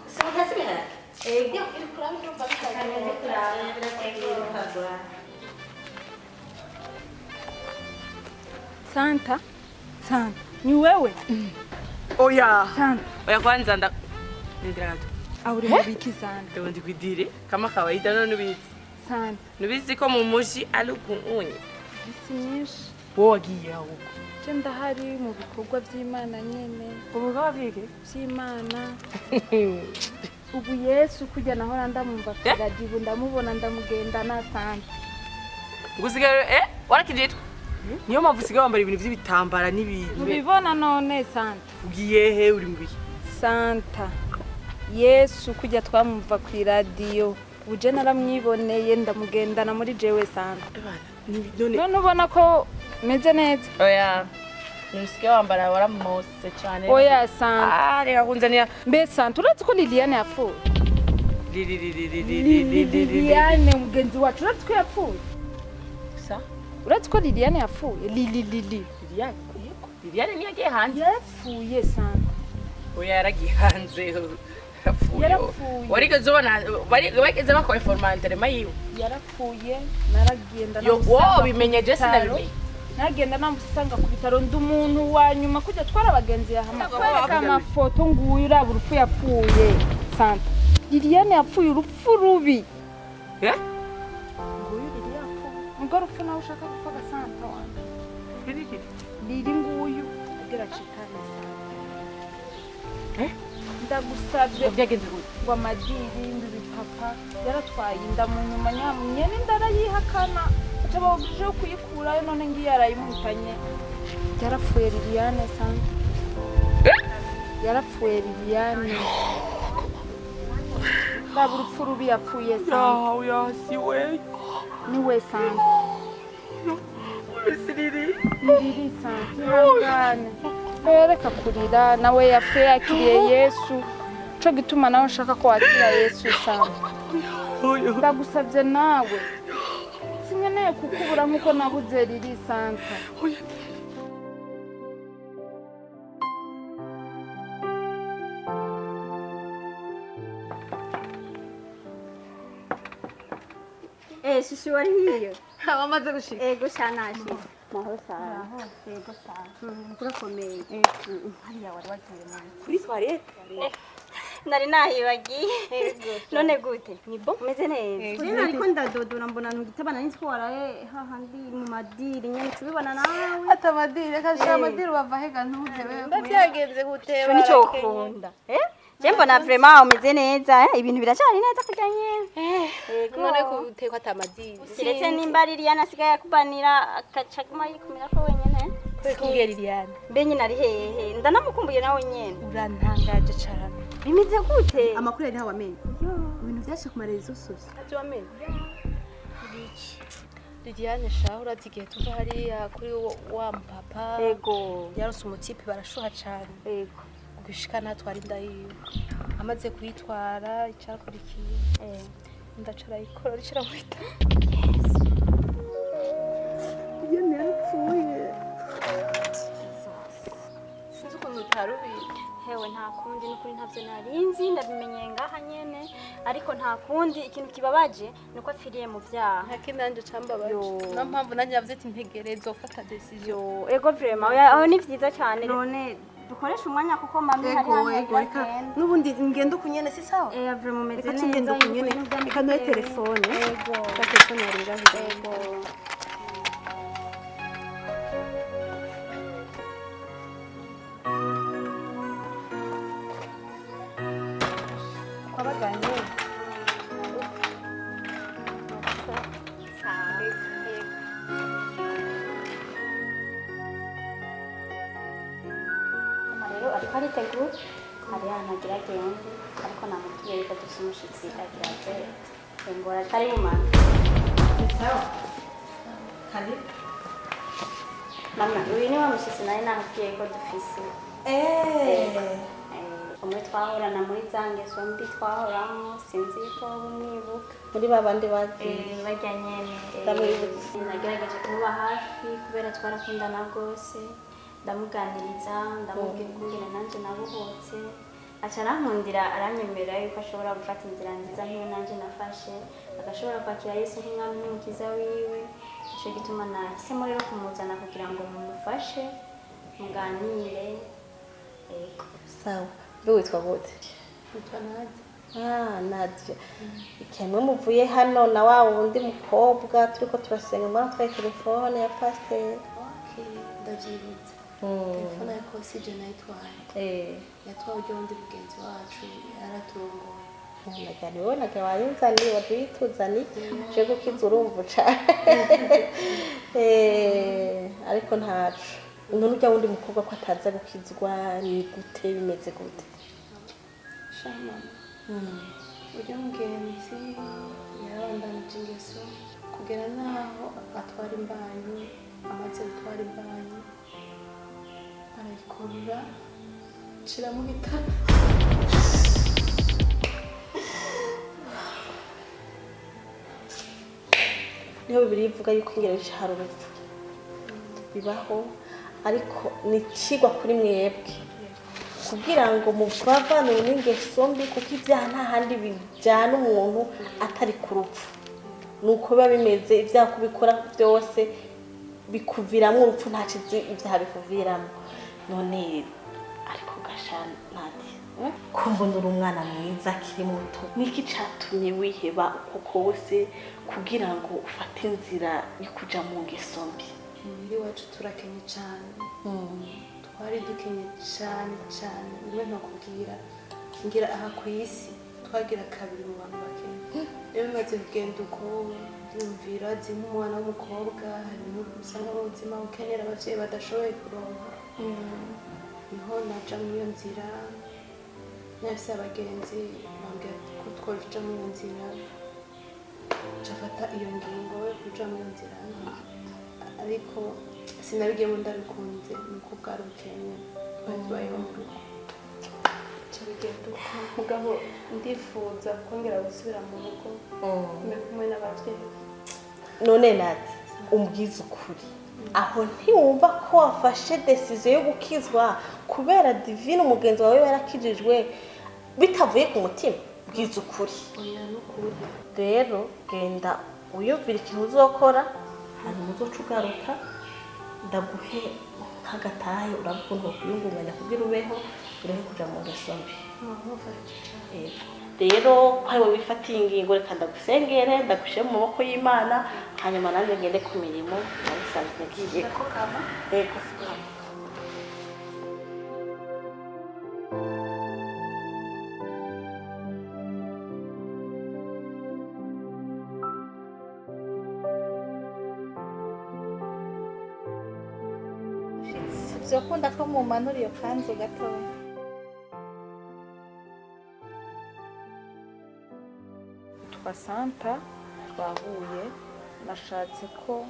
[SPEAKER 8] Sasa biharage.
[SPEAKER 6] Yego.
[SPEAKER 8] Iri kuraba ndumva bitagenze kuraba.
[SPEAKER 9] Santa, Santa, ni wewe?
[SPEAKER 15] Oya.
[SPEAKER 9] Santa.
[SPEAKER 15] Oya kwanza nda ndira gato.
[SPEAKER 9] Auri mubiki Santa.
[SPEAKER 15] Ndio ndikwidire kama kawaida none ubizi.
[SPEAKER 9] Santa.
[SPEAKER 15] Nubizi ko mu muji ari ukunye.
[SPEAKER 9] Bisi nyinshi.
[SPEAKER 15] Wowe wagiye aho uko.
[SPEAKER 9] Je ndahari mu bikorwa by'Imana nyene.
[SPEAKER 15] Ubikorwa vyiki?
[SPEAKER 9] By'Imana. Ubu Yesu kujya nahora ndamumva kugadibu ndamubona ndamugendana Santa.
[SPEAKER 15] Ngusigaye warakijitwa. Niyo mpamvu usigaye wambara ibintu by'ibitambara n'ibintu.
[SPEAKER 9] Ubibona none Santa.
[SPEAKER 15] Ugiye he uri mu bihe?
[SPEAKER 9] Santa. Yesu kujya twamumva ku radio. Uje naramwiboneye ndamugendana muri jewe Santa. None ubona ko meze neza?
[SPEAKER 15] Oya. Nusigaye wambara waramose cyane.
[SPEAKER 9] Oya Santa.
[SPEAKER 15] Ah, reka kunzanira.
[SPEAKER 9] Mbe Santa urazi ko Liliane yapfuye? Liliane mugenzi wacu urazi ko yapfuye?
[SPEAKER 15] Sa?
[SPEAKER 9] Urazi ko Liliane yapfuye? Lili.
[SPEAKER 15] Liliane? Yego. Liliane niyo yagiye hanze.
[SPEAKER 9] Yapfuye Santa.
[SPEAKER 15] Oya yaragiye hanze. Yarapfuye. Warigeze ubona barigeze bakora informantere mayiwe.
[SPEAKER 9] Yarapfuye naragenda
[SPEAKER 15] namusanga. Yo bimenye je sinabimenye.
[SPEAKER 9] Nagenda namusanga ku bitaro ndi umuntu wa nyuma kujya twara abagenzi yahamagara. Kwereka amafoto nguyu uraba urupfu yapfuye Santa. Liliane yapfuye urupfu rubi.
[SPEAKER 15] Eh?
[SPEAKER 9] Nguyu Lili yapfuye. Ngo urupfu nawe ushaka gupfa Santa wanje. Lili nguyu agira acikane Santa.
[SPEAKER 15] Eh?
[SPEAKER 9] Ndagusabye
[SPEAKER 15] byagenze gute?
[SPEAKER 9] Ngo amadiri ibipapa yaratwaye inda mu nyuma nyamwe n'indara yihakana atababuje kuyikurayo none ngiye yarayimuhitanye. Yarapfuye Liliane Santa. Yarapfuye Liliane. Raba urupfu rubi yapfuye Santa.
[SPEAKER 15] Oya si we.
[SPEAKER 9] Ni we Santa.
[SPEAKER 15] Lili.
[SPEAKER 9] Lili Santa. Ihangane. Reka kurira nawe yapfuye yakiriye Yesu. Cyo gituma nawe nshaka ko wakira Yesu Santa. Ndagusabye nawe. Sinkeneye kukubura nkuko nabuze Lili Santa.
[SPEAKER 6] Shushu wari hiyo.
[SPEAKER 7] Wamaze gushika.
[SPEAKER 6] Ego cyane. Mahoro sana. Ego sana. Urakomeye. Hariya wari wagiye mu
[SPEAKER 3] kuri toilette.
[SPEAKER 6] Nari nahibagiye. None gute? Ni bon? Meze neza.
[SPEAKER 3] Rero
[SPEAKER 6] ariko ndadodora mbona ntugitabana n'inzi ko waraye hahandi mu madiri nyene tubibona nawe.
[SPEAKER 7] Atamadiri kasha amadiri bava hega ntuze wewe. Ndavyagenze gute?
[SPEAKER 6] Nico ukunda. Je mbona vraiment umeze neza ibintu biracari neza kurya nyene.
[SPEAKER 7] Yego. None ko utekwa atamadiri.
[SPEAKER 6] Kiretse nimba Liliane asigaye akubanira akacaguma yikumira ko wenyene.
[SPEAKER 7] Kubwira Liliane.
[SPEAKER 6] Mbe nyine ari hehe? Ndanamukumbuye nawe nyene.
[SPEAKER 7] Urantangaje cyane.
[SPEAKER 6] Bimeze gute?
[SPEAKER 3] Amakuru yari wamenye. Ibintu byashe ku marezo sose.
[SPEAKER 7] Ati wamenye. Ibiki? Liliane shaho urazi igihe tuva hariya kuri wa mpapa.
[SPEAKER 6] Yego.
[SPEAKER 7] Yarose umutipe barashuha cyane.
[SPEAKER 6] Yego.
[SPEAKER 7] Gushika natwara inda yiwe. Amaze kuyitwara icyakurikiye. Ndacara ikora ricira muhita.
[SPEAKER 3] Liliane yarapfuye.
[SPEAKER 7] Sinzi ukuntu utarubizi.
[SPEAKER 6] Hewe nta kundi n'ukuri ntavyo narinzi ndabimenye ngaha nyene ariko nta kundi ikintu kibabaje nuko apfiriye mu vyaha.
[SPEAKER 7] Nta kindi nanje cambabaje. No mpamvu nanje yavuze ati ntegereze ufata decision.
[SPEAKER 6] Ego vraiment aho ni vyiza cyane none dukoresha umwanya kuko mami hari hano
[SPEAKER 3] ego reka nubundi ngendo kunyene si sawa?
[SPEAKER 6] Vraiment meze
[SPEAKER 3] neza.
[SPEAKER 6] Reka
[SPEAKER 3] ngendo kunyene reka ntoye telefone.
[SPEAKER 6] Ego.
[SPEAKER 3] Reka telefone yari ngaho.
[SPEAKER 6] Ego. Ariko aritegura hari ahantu agira agende ariko namubwiye yuko dufite umushyitsi agira aze ngora atari bumane. Mama uyu ni wa mushyitsi nari namubwiye ko dufise. Umwe twahorana muri za ngeso mbi twahoramo, sinzi ko umwibuka.
[SPEAKER 8] Muri ba bandi bagiye.
[SPEAKER 6] Barya nyene.
[SPEAKER 8] Ndamwibutse.
[SPEAKER 6] Nagerageje kumuba hafi kubera twarakundana rwose, ndamuganiriza, ndamubwira ukungene nanje nabohotse. Aca arankundira, aranyemerera yuko ashobora gufata inzira nziza nk'iyo nanje nafashe, agashobora kwakira Yesu nk'umwami n'umukiza wiwe. Ico gituma nahisemo rero kumuzana kugira ngo mumufashe muganire. Ego.
[SPEAKER 8] Sawa. Mbe witwa gute?
[SPEAKER 7] Nitwa Nadia.
[SPEAKER 8] Ah, Nadia. Ikemwe muvuye hano na wa wundi mukobwa turiko turasenga mwana twaye telefone ya pasiteri.
[SPEAKER 7] Okay, ndavyibutse. Telefone ariko si je nayitwaye. Yatwawe urya wundi mugenzi wacu yaraturongoye.
[SPEAKER 8] Nadia ni wowe Nadia wayinzaniye, wayituzaniye, je gukiza urumva cane. Ariko ntaco. None urya wundi mukobwa ko ataza gukizwa ni gute, bimeze gute?
[SPEAKER 7] Sha mama. Urya mugenzi yarabandanije ingeso kugera naho atwara imbanyi, amaze gutwara imbanyi arayikurura nshira mu gitanda.
[SPEAKER 8] Niho Bibiliya ivuga yuko ingero hari urupfu bibaho, ariko ni icigwa kuri mwebwe kugira ngo muvavanure n'ingeso mbi, kuko ibyaha nta handi bijyana umuntu atari ku rupfu. Nuko biba bimeze, ibyaha kubikora byose bikuviramo urupfu, nta kizi ibyaha bikuviramo. None ariko gasha Nadia, ko mbona uri umwana mwiza akiri muto, niki catumye wiheba uko kose kugira ngo ufate inzira yo kuja mu ngeso mbi?
[SPEAKER 7] Muhira iwacu turakenye cane, twari dukenye cane cane, bimwe ntokubwira ngira aha ku isi twagira kabiri mu bantu bakenye. Rero bimaze kugenda uko yumvira azi nk'umwana w'umukobwa hari usanga mu buzima ukenera abavyeyi badashoboye kuronka. Niho naja muri iyo nzira, nafise abagenzi bambwira ko twoja muri iyo nzira, nca iyo ngingo yo kuja muri iyo nzira, ariko sinabigiyemo ndabikunze, nuko bwari ubukene twari tubayeho mu rugo. Nca bigenda uko, mugabo ndifuza kongera gusubira mu rugo mbe kumwe n'abavyeyi.
[SPEAKER 8] None Nadia, umbwize ukuri, aho ntiwumva ko wafashe decision yo gukizwa kubera Divine umugenzi wawe yarakijijwe bitavuye ku mutima? Bwize ukuri.
[SPEAKER 7] Oya, nukuri.
[SPEAKER 8] Rero genda wiyumvire ikintu uzokora, hanyuma uzoca ugaruka ndaguhe nk'agatahe, uraba ukuntu wokwiyungunganya kugira ubeho, ureke kuja mu ngeso mbi. Rero ko ari wowe wifatiye ingingo, reka ndagusengere, ndagushyire mu maboko y'Imana, hanyuma nanjye ngende ku mirimo nari nsanzwe ngiyeko. Yego, fukama.
[SPEAKER 16] Vyokunda ko mumanura iyo kanzu gatoya.
[SPEAKER 17] Twa Santa twahuye, nashatse ko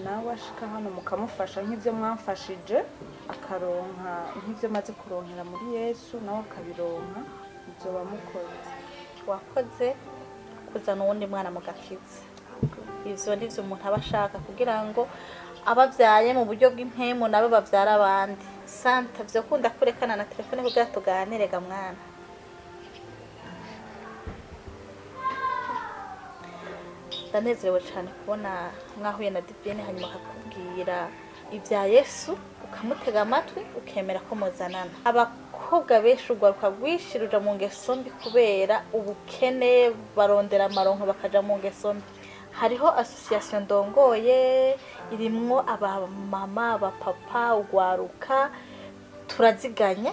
[SPEAKER 17] nawe ashika hano mukamufasha nk'ivyo mwamfashije, akaronka nk'ivyo maze kuronkera muri Yesu, nawe akabironka, muzoba mukoze.
[SPEAKER 16] Wakoze kuzana uwundi mwana mu gakiza. Ivyo nivyo umuntu aba ashaka kugira ngo abavyaye mu buryo bw'impemu nabo bavyara abandi. Santa, vyokunda kurekana na telefone kugira tuganire ga mwana. Ndanezerewe cyane kubona mwahuye na Divine, hanyuma akakubwira ibya Yesu, ukamutega amatwi, ukemera ko muzanana. Abakobwa benshi urwaruka rwinshi ruja mu ngeso mbi kubera ubukene, barondera amaronko bakaja mu ngeso mbi. Hariho association ndongoye irimwo abamama, abapapa, urwaruka, turaziganya,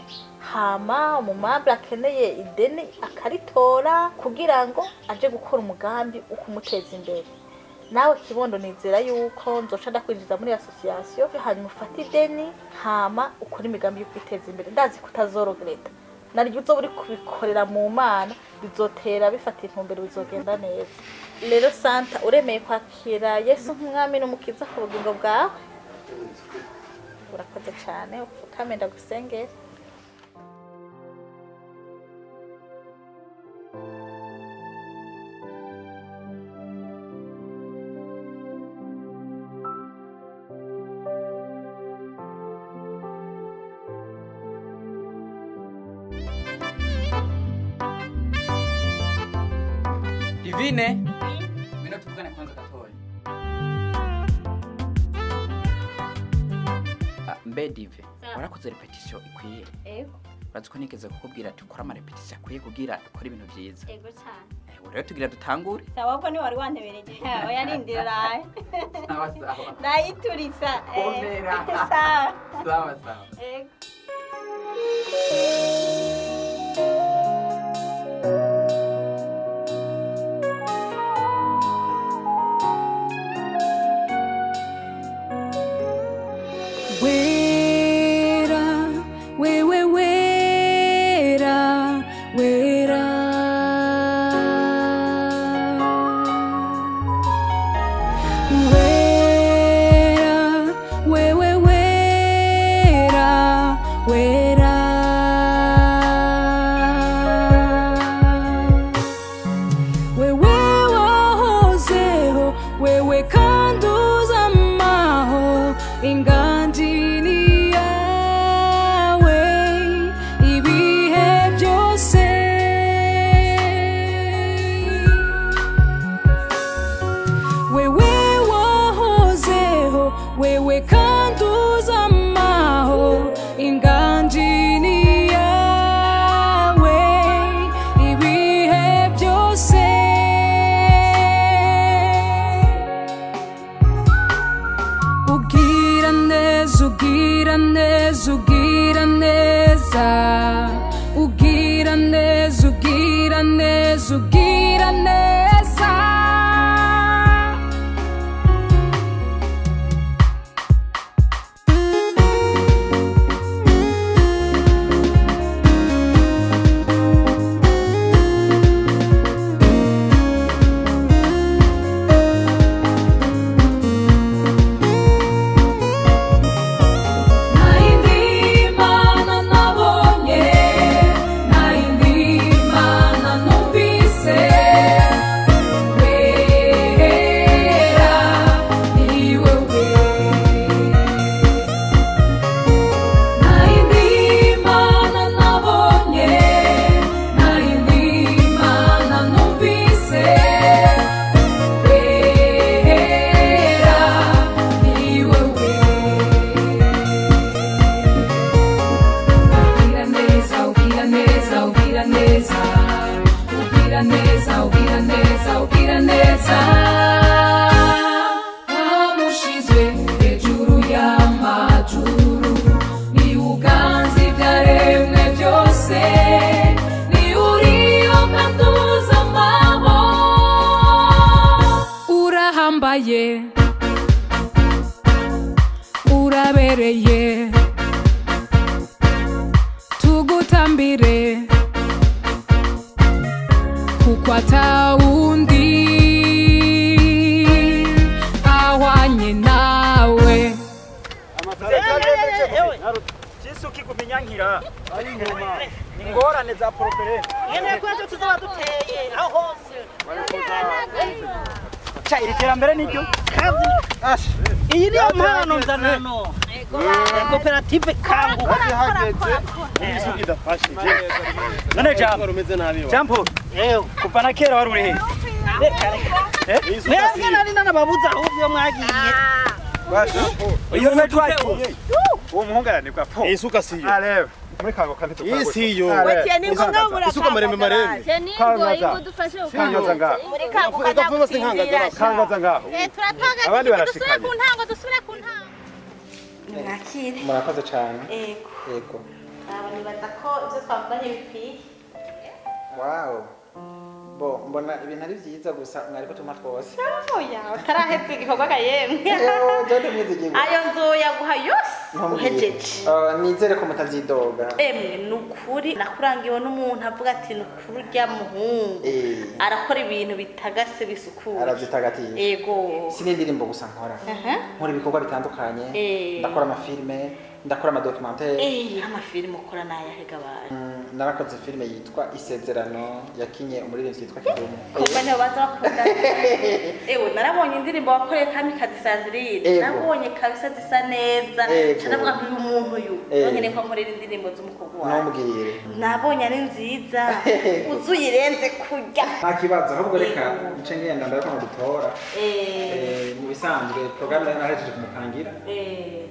[SPEAKER 16] hama umumambra akeneye ideni akaritora kugira ngo aje gukora umugambi ukumuteza imbere. Nawe kibondo nizera yuko nzoca ndakwinjiza muri association, hanyuma ufate ideni hama ukora imigambi yo kwiteza imbere. Ndazi kutazorogereta, naryo uzoba uri kubikorera mu Mana, bizotera bifata intumbero, bizogenda neza. Rero Santa, uremeye kwakira Yesu nk'umwami n'umukiza ku bugingo bwawe? Urakoze cyane, upfukame ndagusengera.
[SPEAKER 2] Divine. Ngwino tuvugane kwanza gatoya. Mbe Dive, warakoze repetition ikwiye.
[SPEAKER 6] Ego.
[SPEAKER 2] Urazi ko nigeze kukubwira ati ukora ama repetition akwiye kugira dukore ibintu vyiza.
[SPEAKER 6] Ego cyane.
[SPEAKER 2] Rero tugira dutangure.
[SPEAKER 6] Sawa ubwo ni wari wantebereje. Oya rindira.
[SPEAKER 2] Sawa sawa.
[SPEAKER 6] Ndayiturisa.
[SPEAKER 2] Komera.
[SPEAKER 6] Sawa.
[SPEAKER 2] Sawa sawa.
[SPEAKER 6] Ego.
[SPEAKER 18] Wera, wewe wera, wera. Wera, wewe wera, wera. Wewe wahozeho, wewe kandi uzamaho, inganji yawe ibihe byose. Wewe wahozeho, wewe kandi uzamaho, inganji yawe ibihe byose. Ugira neza, ugira neza, ugira neza. Ugira neza, ugira neza, ugira neza. Nayindi nabonye, nayindi Mana numvise, wera ni wowe. Nayindi Mana nabonye, nayindi Mana numvise, wera ni wowe. Ugira neza, ugira neza, ugira neza. Ugira neza, ugira neza, ugira neza. Wamushizwe hejuru y'amajuru, ni uganza ibyaremwe byose, ni uriyo kandi uzamaho. Urahambaye, urabereye, tugutambire kuko atawundi ahwanye nawe.
[SPEAKER 11] Chisuki kuminyankira ingorane za propere
[SPEAKER 14] Nyene kwejo tuzoba duteye aho hose.
[SPEAKER 11] Cha iri terambere niryo.
[SPEAKER 14] Iyi niyo mpano nzanano. Koperative Kanguka.
[SPEAKER 13] Isuka idafashije.
[SPEAKER 11] None jambo. Jambo. Kuva na kera wari uri he?
[SPEAKER 14] Mwebwe nari nanababuza ahubwo iyo mwagiye.
[SPEAKER 11] Iyo twagiye.
[SPEAKER 13] Uwo muhungu aranibwa po. Isuka siyo. Arebe. Muri Kanguka ntitupfa. Isiyo. Isuka marembe marembe.
[SPEAKER 6] Kangaza
[SPEAKER 13] ngaho.
[SPEAKER 6] Muri Kanguka ndagusinzira.
[SPEAKER 13] Kangaza ngaho.
[SPEAKER 16] Turatanga
[SPEAKER 13] Abandi barashikanye.
[SPEAKER 16] dusubire ku ntango, dusubire ku ntango.
[SPEAKER 8] Mwakire.
[SPEAKER 1] Murakoze cyane.
[SPEAKER 8] Ego.
[SPEAKER 1] Yego.
[SPEAKER 8] Aba nibaza ko ibyo twavuganye bikwiye.
[SPEAKER 1] Wow. Bo mbona ibintu ari byiza gusa mwari kutuma twose.
[SPEAKER 8] Oya, utarahetse igikorwa ka yemwe.
[SPEAKER 1] Jode mwizigiwe.
[SPEAKER 8] Ayo nzoyaguha yose uhejeje.
[SPEAKER 1] Nizere ko mutazidoga.
[SPEAKER 8] Emwe ni ukuri nakurangiwe n'umuntu avuga ati ni ukuri urya muhungu arakora ibintu bitagase bisukuye.
[SPEAKER 1] Arazitagatiye.
[SPEAKER 8] Ego.
[SPEAKER 1] Si n'indirimbo gusa nkora.
[SPEAKER 8] Aha.
[SPEAKER 1] Nkora ibikorwa bitandukanye.
[SPEAKER 8] Eh.
[SPEAKER 1] Ndakora amafilme, Ndakora ama documentaire.
[SPEAKER 8] Amafilime ukora n'ayahega abantu?
[SPEAKER 1] Narakoze filime yitwa Isezerano yakinye umuririmbyi yitwa Kidumu.
[SPEAKER 8] Kuva niho baza bakunda. Ewe, narabonye indirimbo wakoreye Kamikazi Sandrine. Nabonye kabisa zisa neza. Ndavuga nti uyu muntu uyu nkeneye ko nkorera indirimbo z'umukobwa wawe.
[SPEAKER 1] Ntumbwire.
[SPEAKER 8] Nabonye ari nziza. Uzuyirenze kurya.
[SPEAKER 1] Nta kibazo, ahubwo reka nce ngenda ndabona ko dutora. Mu bisanzwe programme nari narahejeje kumupangira.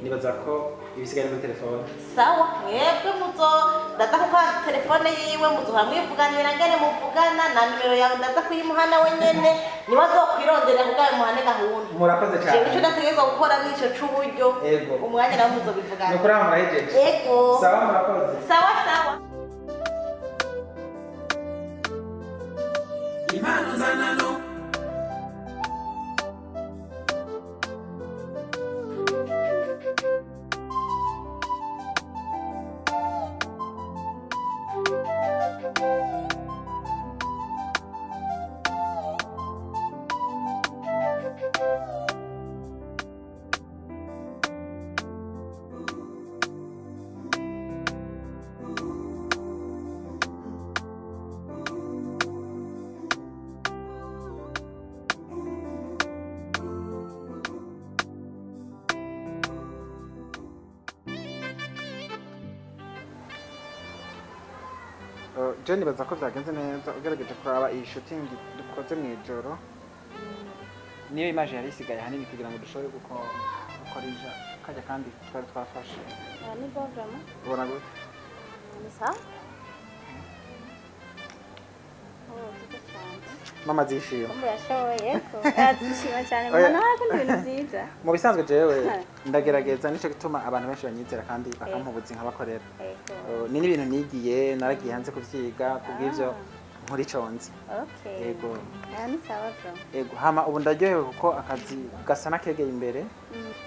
[SPEAKER 1] Nibaza ko ibisigaye muri telefone.
[SPEAKER 8] Sawa, mwebwe muzo ndaza kuko telefone yiwe muzohora mwivuganira ngene muvugana na nimero yawe ndaza kuyimuhana wenyene niwe azokwirondera kugira muhane gahunda.
[SPEAKER 1] Murakoze cyane.
[SPEAKER 8] Jewe ico ndategerezwa gukora nico c'uburyo. Umwanya nawe muzobivugana.
[SPEAKER 1] Nukuri aho murahejeje.
[SPEAKER 8] Yego.
[SPEAKER 1] Sawa, murakoze.
[SPEAKER 8] Sawa sawa.
[SPEAKER 10] Impano nzanano.
[SPEAKER 1] Je nibaza ko vyagenze neza ugerageje kuraba iyi shooting dukoze mu ijoro niyo image yari isigaye ahanini kugira ngo dushobore gukorija kajya kandi twari twafashe.
[SPEAKER 6] Ni bon vraiment.
[SPEAKER 1] Ubona gute?
[SPEAKER 6] Ni sawa? Oh, byiza cyane.
[SPEAKER 1] Mama zishima.
[SPEAKER 6] Murashoboye ko. Azishima cyane. Mbona hakunda ibintu byiza.
[SPEAKER 1] Mu bisanzwe jewe ndagerageza nico gituma abantu benshi banyizera kandi bakampa ubuzi nkabakorera. Ni n'ibintu nigiye naragiye hanze kuvyiga kubw'ivyo nkora ico nzi.
[SPEAKER 6] Okay.
[SPEAKER 1] Yego.
[SPEAKER 6] Ni sawa bro.
[SPEAKER 1] Yego, hama ubu ndaryohewe kuko akazi gasa nakegeye imbere.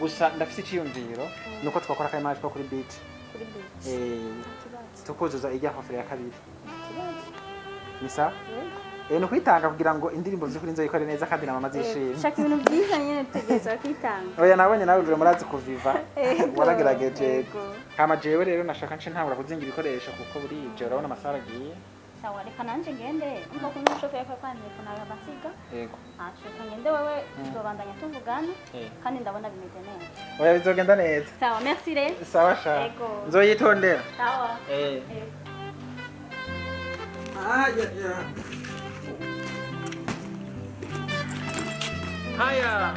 [SPEAKER 1] Gusa ndafise iciyumviro nuko twakora ka image ko kuri beach.
[SPEAKER 6] Kuri beach.
[SPEAKER 1] Tukuzuza ijya hofere ya kabiri. Ni sawa? No kwitanga kugira ngo indirimbo z'ukuri nzoyikore neza kandi na mama zishimye.
[SPEAKER 6] Shaka ibintu byiza nyene tutegerezwa kwitanga.
[SPEAKER 1] Oya, nabonye nawe uri murazi kuviva. Waragerageje. Hama jewe rero nashaka nce ntangura kuzinga ibikoresho kuko burije urabona amasaha agiye.
[SPEAKER 6] Sawa, reka nanje ngende. Umva ko umushoferi ko kwantelefona abasiga.
[SPEAKER 1] Yego.
[SPEAKER 6] Reka ngende wewe tuzobandanya tuvugana kandi ndabona bimeze neza.
[SPEAKER 1] Oya, bizogenda neza.
[SPEAKER 6] Sawa, merci re.
[SPEAKER 1] Sawa sha. Nzoyitondera.
[SPEAKER 6] Sawa.
[SPEAKER 1] Ya. Haya.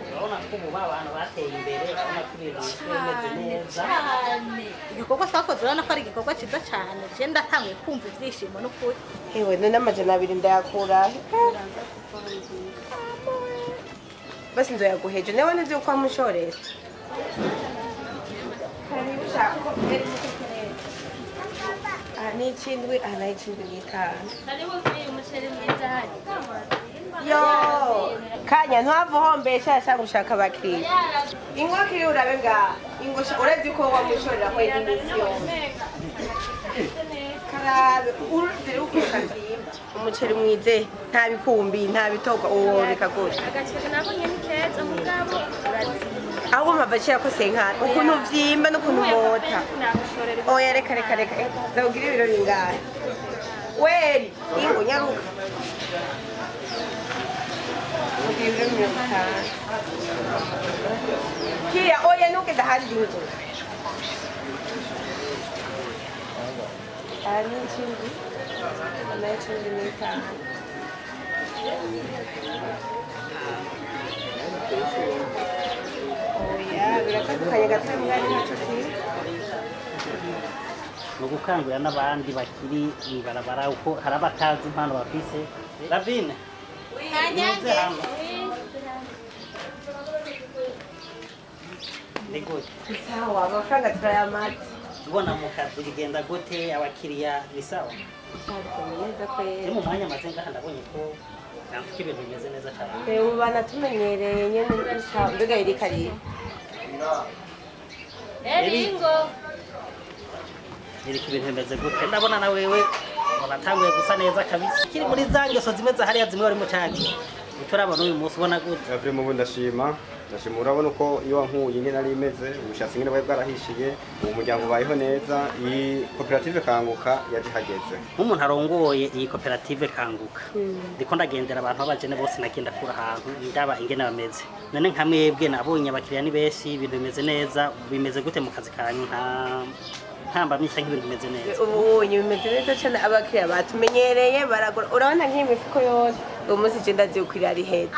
[SPEAKER 14] Urabona ko ubu abantu bateye imbere, urabona ko ibintu bimeze neza
[SPEAKER 16] cyane. Igikorwa twakoze urabona ko ari igikorwa cyiza cyane. Je ndatanguye kumva ibyishimo n'ukuri.
[SPEAKER 3] Hewe, none 200 ndayakura. Basi nzoyaguheje nawe nzi uko amushorera. Ni ikindwi aha nayo ikindwi n'itanu. Yo, kanya ntuhava uhombesha ashaka gushaka abakiriya. Ingo kiri urabe ngaha. Ingo urazi ko wamushorera ko yindi minsi yose. Karabe uruzire uko kabyimba. Umuceri mwize nta bikumbi nta bitogwa uwo reka gutya.
[SPEAKER 6] Agaceri nabonye ni keza mugabo urazi.
[SPEAKER 3] Ahubwo mpava kera ko senkana ukuntu vyimba n'ukuntu mota. Oya reka reka reka ndabwira ibiro bingahe. Weri ingo nyaruka. Ibiro 50. Kiriya oya ntukende ahandi ingo. Aha ni ikindi, aha ni ikindi n'itanu. Oya biratandukanye gato mugari ntacyo kiba.
[SPEAKER 14] Ni ugukangurira n'abandi bakiri mw'ibarabara uko hari abatazi impano bafise. Ravine, muze hano. Ni gute?
[SPEAKER 3] Sawa, amafaranga turayamaze.
[SPEAKER 14] Ubona mu kazi bigenda gute, abakiriya ni sawa?
[SPEAKER 3] Neza kweri.
[SPEAKER 14] Mu mwanya maze ngaha ndabonye ko ntabwo ibintu bimeze neza cyane.
[SPEAKER 3] Ubu banatumenyereye nyene ni sawa. Mbega iri kariya.
[SPEAKER 14] Eringo. Iri ibintu bimeze gute? Ndabona na wewe Uratanguye gusa neza kabisa. Kiri muri za ngeso zimwe za hariya zimwe wari mu cagi. Uco urabona uyu munsi ubona gute?
[SPEAKER 19] Vraiment ubu ndashima. Ndashima, urabona uko iyo wankuye ingene nari imeze, ubushatsi ingene bwari bwarahishiye, ubu umuryango ubayeho neza, iyi koperative Kanguka yaje ihageze.
[SPEAKER 14] Nk'umuntu arongoye iyi koperative Kanguka, ndiko ndagendera abantu b'abajene bose, nagenda kura ahantu ndaba ingene bameze. None nka mwebwe nabonye abakiriya ni benshi, ibintu bimeze neza, bimeze gute mu kazi kanyu? Nta ntambamyi canke ibintu bimeze neza?
[SPEAKER 3] Ubu bimeze neza cyane, abakiriya batumenyereye baragura. Urabona nk'iyi mifuko yose uyu munsi je ndazi ukwiriye ari heza,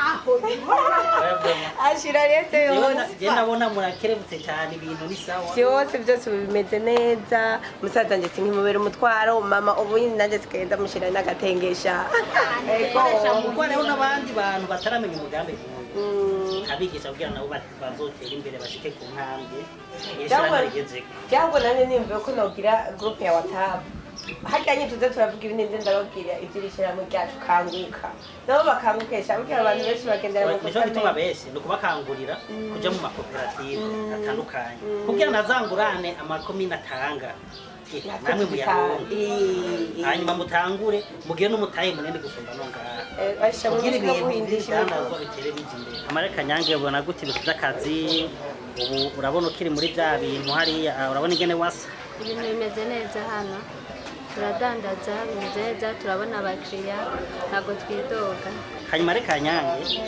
[SPEAKER 3] ashira rete yose.
[SPEAKER 14] Je ndabona murakerebutse cyane, ibintu ni sawa.
[SPEAKER 3] Byose byose ubu bimeze neza. Musaza njye sinkimubera umutwaro, mama ubu nanjye sigaye ndamushyira n'agatengesha. Ego.
[SPEAKER 14] Kuko hariho n'abandi bantu bataramenya umugambi nk'uyu, abigisha kugira nabo bazotere imbere bashike ku ntambwe iri shyirahamwe rigezeko.
[SPEAKER 3] Cyangwa nanjye nimva ko nogira groupe ya WhatsApp, harya nyine tuze turavuga ibindi, nze ndababwira iby'iri shyirahamwe ryacu Kanguka, nabo bakangukesha kugira abantu benshi bagendera mu
[SPEAKER 14] Nico gituma
[SPEAKER 3] kutamenya.
[SPEAKER 14] Benshi ni ukubakangurira kuja mu makoperative atandukanye kugira ntazangurane amakomine atanga. Namwe muyaronke, hanyuma mutangure mugire n'umutahe munini gusumba no ngaha,
[SPEAKER 3] Basha mu
[SPEAKER 14] kugira
[SPEAKER 3] no
[SPEAKER 14] ibintu
[SPEAKER 3] guhindisha.
[SPEAKER 14] by'ibidandazwa bitere bija imbere. Amareka Nyange, ubona gute ibintu by'akazi ubu? Urabona ukiri muri bya bintu hariya, urabona ingene wasa?
[SPEAKER 6] Ibintu bimeze neza hano, turadandaza bimeze neza, turabona abakiriya, ntabwo twidoga.
[SPEAKER 14] Hanyuma reka Nyange,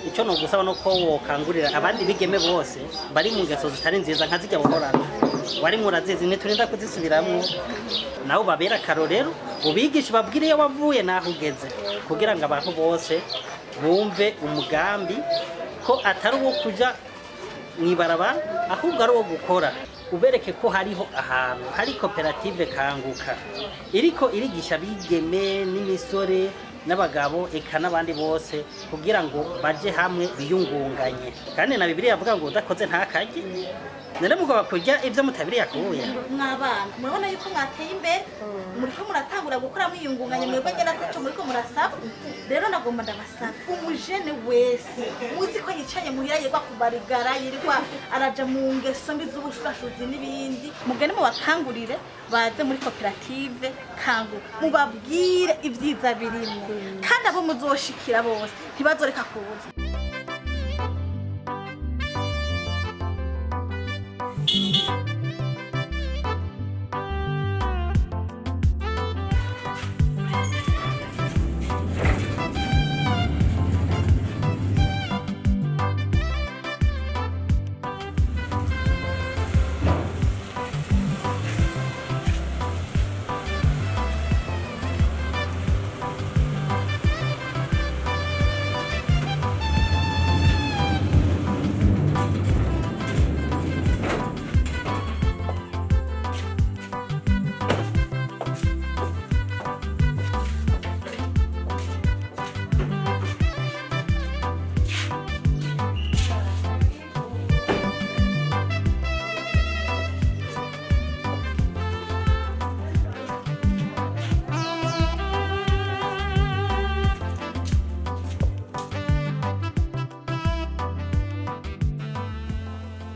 [SPEAKER 14] icyo nogusaba ni uko wokangurira abandi bigeme bose bari mu ngeso zitari nziza nka zijya buhorana wari murazizi, ntiturinda kuzisubiramwo, nawe babera akarorero, ubigishe, ubabwire iyo wavuye n'aho ugeze, kugira ngo abantu bose bumve umugambi ko atari uwo kuja mw'ibarabara, ahubwo ari uwo gukora. Ubereke ko hariho ahantu hari koperative Kanguka iriko irigisha abigeme n'imisore n'abagabo eka n'abandi bose kugira ngo baje hamwe biyungunganye. Kandi na Bibiliya yavuga ngo udakoze ntakarye. None mugomba kurya ibyo mutabiriye akuya.
[SPEAKER 16] Mwabana, murabona yuko mwateye imbere, muriko muratangura gukora mwiyungunganya mwebwe nyene, ataco muriko murasaba. Rero nagomba ndabasaba, umujene wese muzi ko yicaye muhira, yirwa kubarigara, yirirwa araja mu ngeso mbi z'ubushurashuzi n'ibindi, mugende mubakangurire baze muri koperative Kanguka, mubabwire ibyiza birimwo, kandi abo muzoshikira bose ntibazoreka kuza.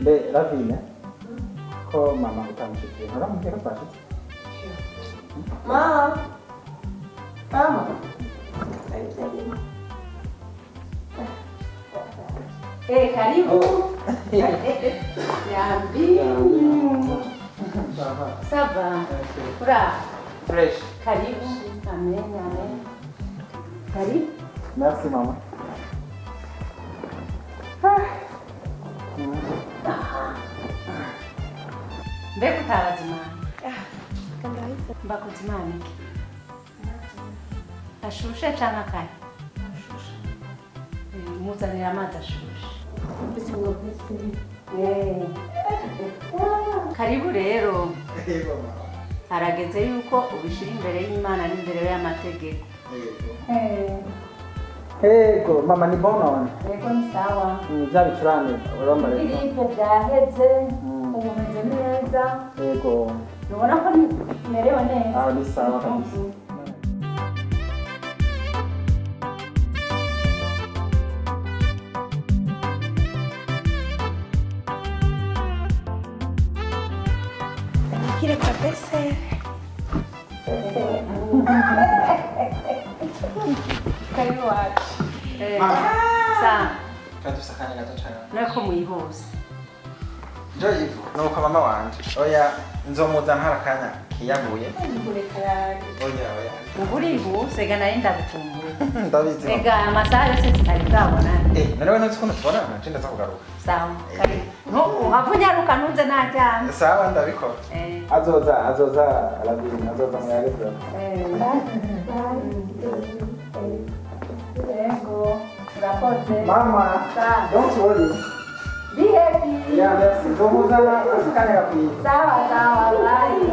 [SPEAKER 1] Mbe Ravine, ko mama utamushikiye, nturamubwira ko twashitse?
[SPEAKER 3] Ma, mama.
[SPEAKER 20] Eh, karibu. Yambi. Ça va. Ura.
[SPEAKER 1] Fresh.
[SPEAKER 20] Karibu. Amen, amen. Karibu.
[SPEAKER 1] Merci mama.
[SPEAKER 20] Mbega utabaza Imana? Mbakoze Imana iki? Ashushe canke akanye? Muzanira amazi ashushe. Eh. Karibu rero. Harageze yuko ubishira imbere y'Imana n'imbere y'amategeko.
[SPEAKER 1] Ego mama, ni bon none?
[SPEAKER 20] Yego, ni sawa.
[SPEAKER 1] Bya bicurane urumva rero.
[SPEAKER 20] Grippe byaheze, ubu meze neza.
[SPEAKER 1] Ego.
[SPEAKER 20] Ubona ko merewe neza.
[SPEAKER 1] Aho ni sawa kabisa.
[SPEAKER 3] Kile kwa pesa. Karibu wacu.
[SPEAKER 20] Sa.
[SPEAKER 1] Kadufise akanya gato cane.
[SPEAKER 20] Nako mwihuse.
[SPEAKER 1] Njo yivu nuko mama wanje. Oya nzomuzana hari akanya kiyaguye. Oya oya.
[SPEAKER 20] Ubu ega nari ndagukumbuye.
[SPEAKER 1] Ndabizi.
[SPEAKER 20] Ega amasaha yose tutari bwabonane.
[SPEAKER 1] None we ntuzi ukuntu tubonana nje ndaza kugaruka.
[SPEAKER 20] Sawa. Karibu. Uhavunyaruka ntunze naryamye.
[SPEAKER 1] Sawa ndabikora. Azoza azoza Aladin azoza muyageze.
[SPEAKER 20] Yego. Urakoze.
[SPEAKER 1] Mama, don't worry.
[SPEAKER 20] Be happy.
[SPEAKER 1] Yeah, merci. Nzomuzana akanya gakwiye.
[SPEAKER 20] Sawa sawa. Bye.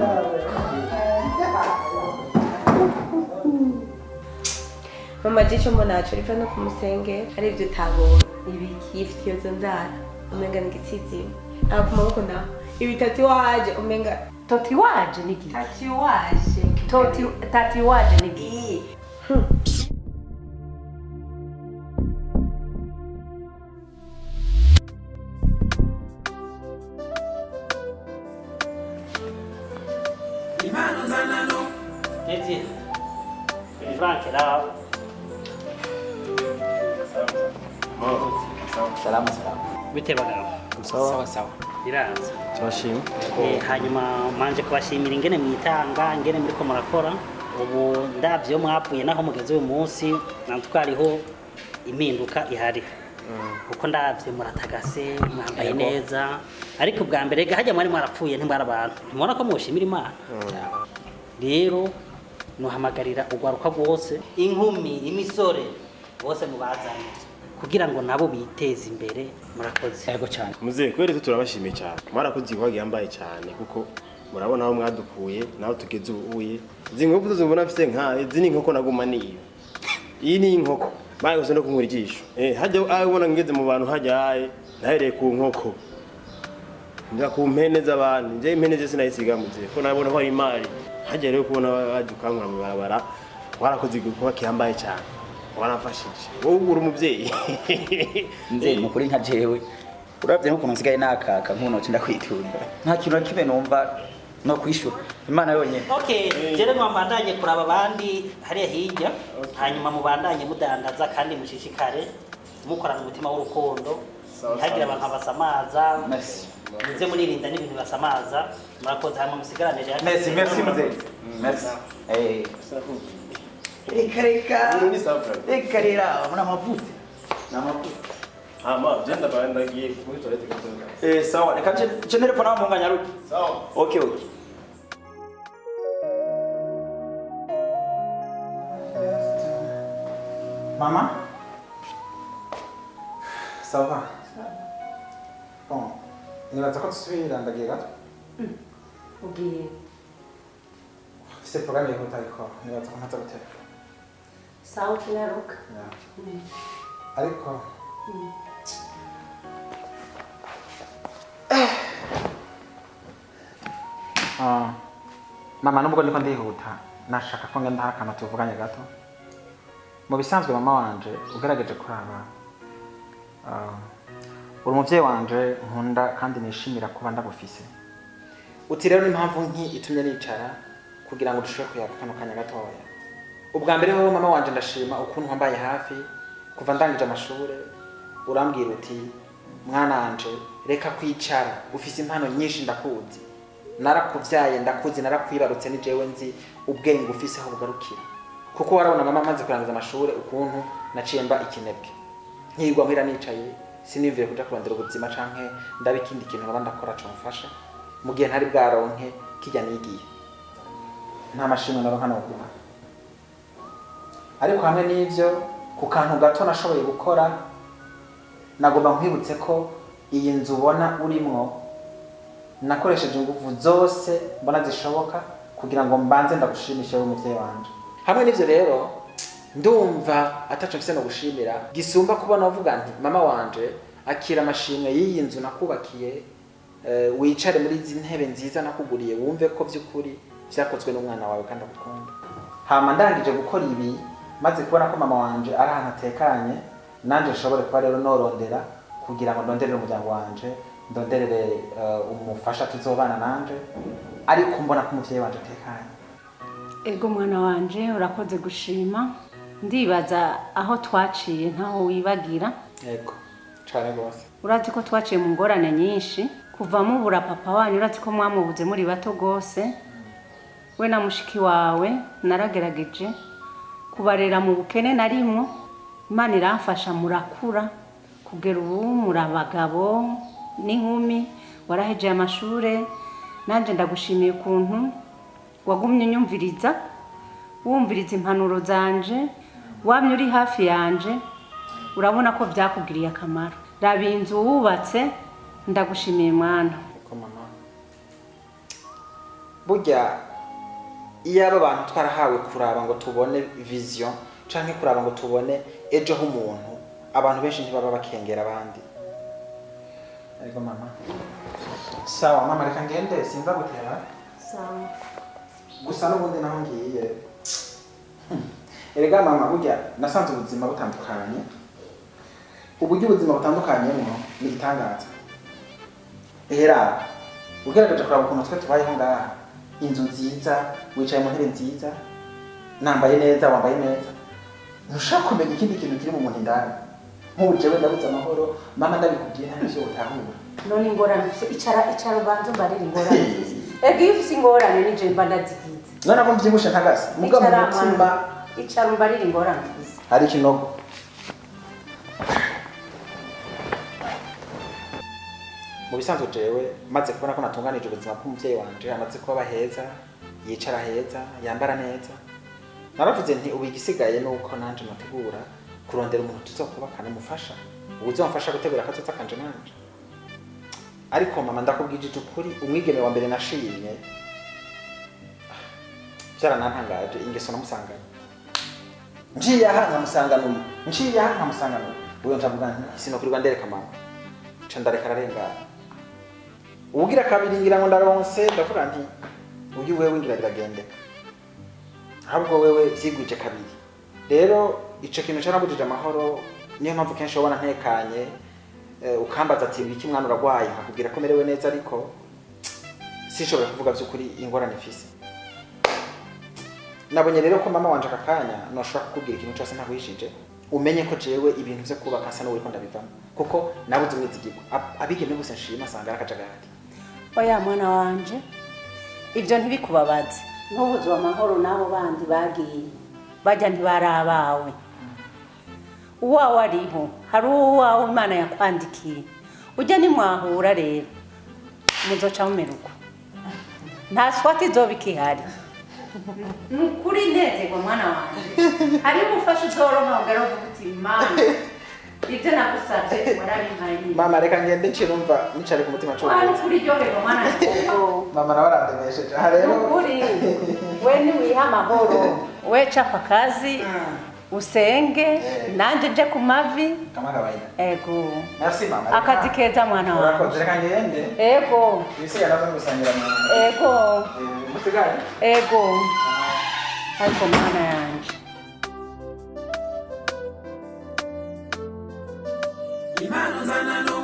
[SPEAKER 3] Mama jicho mbona riva no kumusengera ari ibyo utabonye ibiki yifitiye izo nzara umenga ni igitsizimu aho ku maboko naho ibi tatuwaje umenga
[SPEAKER 20] tatuwaje ni iki
[SPEAKER 3] tatuwaje
[SPEAKER 20] tatuwaje ni iki
[SPEAKER 10] Impano nzanano
[SPEAKER 14] Tezi Frank la
[SPEAKER 11] Salama salama.
[SPEAKER 14] Bite bagabo.
[SPEAKER 11] Sawa sawa.
[SPEAKER 14] Biranze.
[SPEAKER 11] Turashima.
[SPEAKER 14] Hanyuma manje kubashimira ingene mwitanga ingene muriko murakora ubu ndavyo mwapfuye naho mugeze uyu munsi natwariho impinduka ihari. Kuko ndavye muratagase mwambaye neza ariko bwa mbere hajya mwari mwarapfuye ntimwari abantu ntimubona ko mwoshimira Imana. Rero nuhamagarira ugwaruka rwose inkumi imisore bose mubazane kugira ngo nabo biteze imbere murakoze.
[SPEAKER 11] Yego cyane.
[SPEAKER 12] Muzehe kweri turabashimiye cyane. Mwarakoze igikorwa gihambaye cyane kuko murabona aho mwadukuye naho tugeze ubuye. Izi nkoko tuzobona mfise nka izi ni inkoko naguma niyo. Iyi ni inkoko. Baye no kunkura ijisho. Hajya ubona ngeze mu bantu hajya aye nahereye ku nkoko. Nja ku mpene z'abantu. Nje impene je sinayisiga muzehe ko nabona ko ari imari. Hajya rero kubona baje ukankura mu barabara warakoze igikorwa gihambaye cyane. Warafashije wowe uri umuvyeyi
[SPEAKER 11] nze nukuri nka jewe uravye nkukuntu nsigaye nakaka nkuno nda kwitura nta kintu na kimwe numva no kwishura Imana yonyene.
[SPEAKER 14] Okay, jere mwambandanye kuraba abandi hariya hirya hanyuma mubandanye mudandaza kandi mushishikare mukorana umutima w'urukundo ntihagire abantu abasamaza muze muririnda n'ibintu basamaza murakoze hanyuma musigarane.
[SPEAKER 11] Merci merci muzehe. Merci. Reka reka reka rera muna mavuta na mavuta
[SPEAKER 12] hama jenda baenda giye kuri toilette gato.
[SPEAKER 11] Sawa reka je telefone aho munganya ruki.
[SPEAKER 12] Sawa.
[SPEAKER 11] Okay okay.
[SPEAKER 1] Mama ça va? Bon nibaza ko dusubira ndagiye gato.
[SPEAKER 20] Ugiye
[SPEAKER 1] mfise programme yihuta ariko nibaza ko ntaza gutera.
[SPEAKER 20] Sawa kinyaruka.
[SPEAKER 1] Ariko mama nubwo ndiko ndihuta nashaka ko ngenda hari akantu tuvuganye gato. Mu bisanzwe mama wanje ugerageje kuraba uri umuvyeyi wanje nkunda kandi nishimira kuba ndagufise. Uti rero n'impamvu nki itumye nicara kugira ngo dushobore kuyaga kano kanya gatoya. Ubwa mbere ho mama wanje ndashima ukuntu wambaye hafi kuva ndangije amashure urambwira uti mwana wanje reka kwicara ufise impano nyinshi ndakuzi narakuvyaye ndakuzi narakwibarutse ni jewe nzi ubwenge ufise aho bugarukira. Kuko warabona mama amaze kurangiza amashure ukuntu naciye mba ikinebwe nkigwa muhira nicaye sinivire kuja kurondera ubuzima canke ndaba ikindi kintu naba ndakora comfasha mu gihe ntari bwaronke kijya nigiye nta mashimwe naronka no guha. Ariko hamwe n'ivyo ku kantu gato nashoboye gukora nagomba nkwibutse ko iyi nzu ubona urimwo nakoresheje ingufu zose mbona zishoboka kugira ngo mbanze ndagushimishe wowe muvyeyi wanje. Hamwe n'ivyo rero ndumva ataco mfise no gushimira gisumba kubona uvuga nti mama wanje akira amashimwe y'iyi nzu nakubakiye wicare muri izi ntebe nziza nakuguriye wumve ko vy'ukuri vyakozwe n'umwana wawe kandi agukunda. Hama ndangije gukora ibi maze kubona ko mama wanje ari ahantu atekanye nanje nshobore kuba rero norondera kugira ngo ndonderere umuryango wanje ndonderere umufasha tuzobana nanje ariko mbona ko umuvyeyi wanje atekanye.
[SPEAKER 20] Ego mwana wanje, urakoze gushima. Ndibaza aho twaciye ntaho wibagira.
[SPEAKER 1] Yego, cane gose.
[SPEAKER 20] Urazi ko twaciye mu ngorane nyinshi kuva mubura papa wanyu, urazi ko mwamubuze muri bato gose. We na mushiki wawe naragerageje kubarera mu bukene narimwo, Imana iramfasha murakura kugera ubu muri abagabo n'inkumi, warahejeye amashure. Nanje ndagushimiye ukuntu wagumye unyumviriza, wumviriza impanuro zanje, wamye uri hafi yanje, urabona ko byakugiriye akamaro. Raba inzu wubatse, ndagushimiye mwana.
[SPEAKER 1] Eko mama, burya iyo aba bantu twarahawe kuraba ngo tubone vision canke kuraba ngo tubone ejo h'umuntu, abantu benshi ntibaba bakengera abandi. Ariko mama, sawa mama, reka ngende sinza gutera.
[SPEAKER 20] Sawa.
[SPEAKER 1] Gusa n'ubundi naho ngiye. Erega mama, burya nasanze ubuzima butandukanye. Uburyo ubuzima butandukanyemwo ni igitangaza. Ehera ugerageje kuraba ukuntu twe tubayeho ngaha, inzu nziza, wicaye mu ntebe nziza, nambaye neza, wambaye neza, ntushobora kumenya ikindi kintu kiri mu muntu indani. Nk'ubu jewe ndabuze amahoro mama, ndabikubwiye nta n'ivyo utahura.
[SPEAKER 20] None ingorane ufise, icara icara ubanze umbarire ingorane ufise. Ego iyo ufise ingorane nije mba ndazigize.
[SPEAKER 1] None ko mvyibushe ntagase muga mu mutima.
[SPEAKER 20] Icara umbarire ingorane ufise.
[SPEAKER 1] Hari ikinogo. Mu bisanzwe jewe maze kubona ko natunganije ubuzima bw'umuvyeyi wanje, amaze kuba heza, yicara heza, yambara neza, naravuze nti ubu igisigaye nuko nanje nategura kurondera umuntu tuzokubakana umufasha, uzomfasha gutegura akazoza kanje nanje. Ariko mama, ndakubwije ukuri, umwigeme wa mbere nashimye byaranantangaje ingeso namusanganye. Ngiye aha nkamusanga n'uyu, ngiye aha nkamusanga n'uyu, uyo ncavuga nti sinokurirwa ndereka mama, nca ndareka ararengana. Ubugira kabiri ngira ngo ndaronse, ndavuga nti uyu wewe ngira biragendeka, ahubwo wewe vyigwije kabiri. Rero ico kintu carabujije amahoro, niyo mpamvu kenshi ubona ntekanye, ukambaza ati ibiki mwana uragwaye, nkakubwira ko merewe neza, ariko sinshobora kuvuga vy'ukuri ingorane mfise. Nabonye rero ko mama wanje aka kanya noshobora kukubwira ikintu cose ntaguhishije, umenye ko jewe ibintu vyo kubaka nsa n'uwuriko ndabivamo, kuko nabuze umwizigirwa. Abigeme bose nshima nsanga ari akajagari.
[SPEAKER 20] Oya mwana wanje, ibyo ntibikubabaze. Ntubuzwe amahoro n'abo bandi bagiye bajya ntibarabawe. Uwawe ariho, hari uwawe Imana yakwandikiye. Ujya nimwahura rero muzoca mumeruko, nta swati izoba ikihari. Ni ukuri nezerwa mwana wanje, hari umufasha uzoronka ugera uvuga uti Imana ibyo nagusabye warabimpaye.
[SPEAKER 1] Mama reka ngende ncirumva nicare ku mutima cyo.
[SPEAKER 20] Wari ukuri ryoherwa mwana wanje.
[SPEAKER 1] Mama nawe arandemesheje. Aha rero
[SPEAKER 20] ukuri we niwiha amahoro, we chapa kazi, usenge nanje nje ku mavi.
[SPEAKER 1] Kamagabaye.
[SPEAKER 20] Ego.
[SPEAKER 1] Merci mama.
[SPEAKER 20] Akazi keza mwana wanje.
[SPEAKER 1] Urakoze, reka ngende.
[SPEAKER 20] Ego.
[SPEAKER 1] Ibisigaye nazo gusangira mwana.
[SPEAKER 20] Ego.
[SPEAKER 1] Musigaye.
[SPEAKER 20] Ego. Ariko mwana yanje.
[SPEAKER 10] Impano nzanano.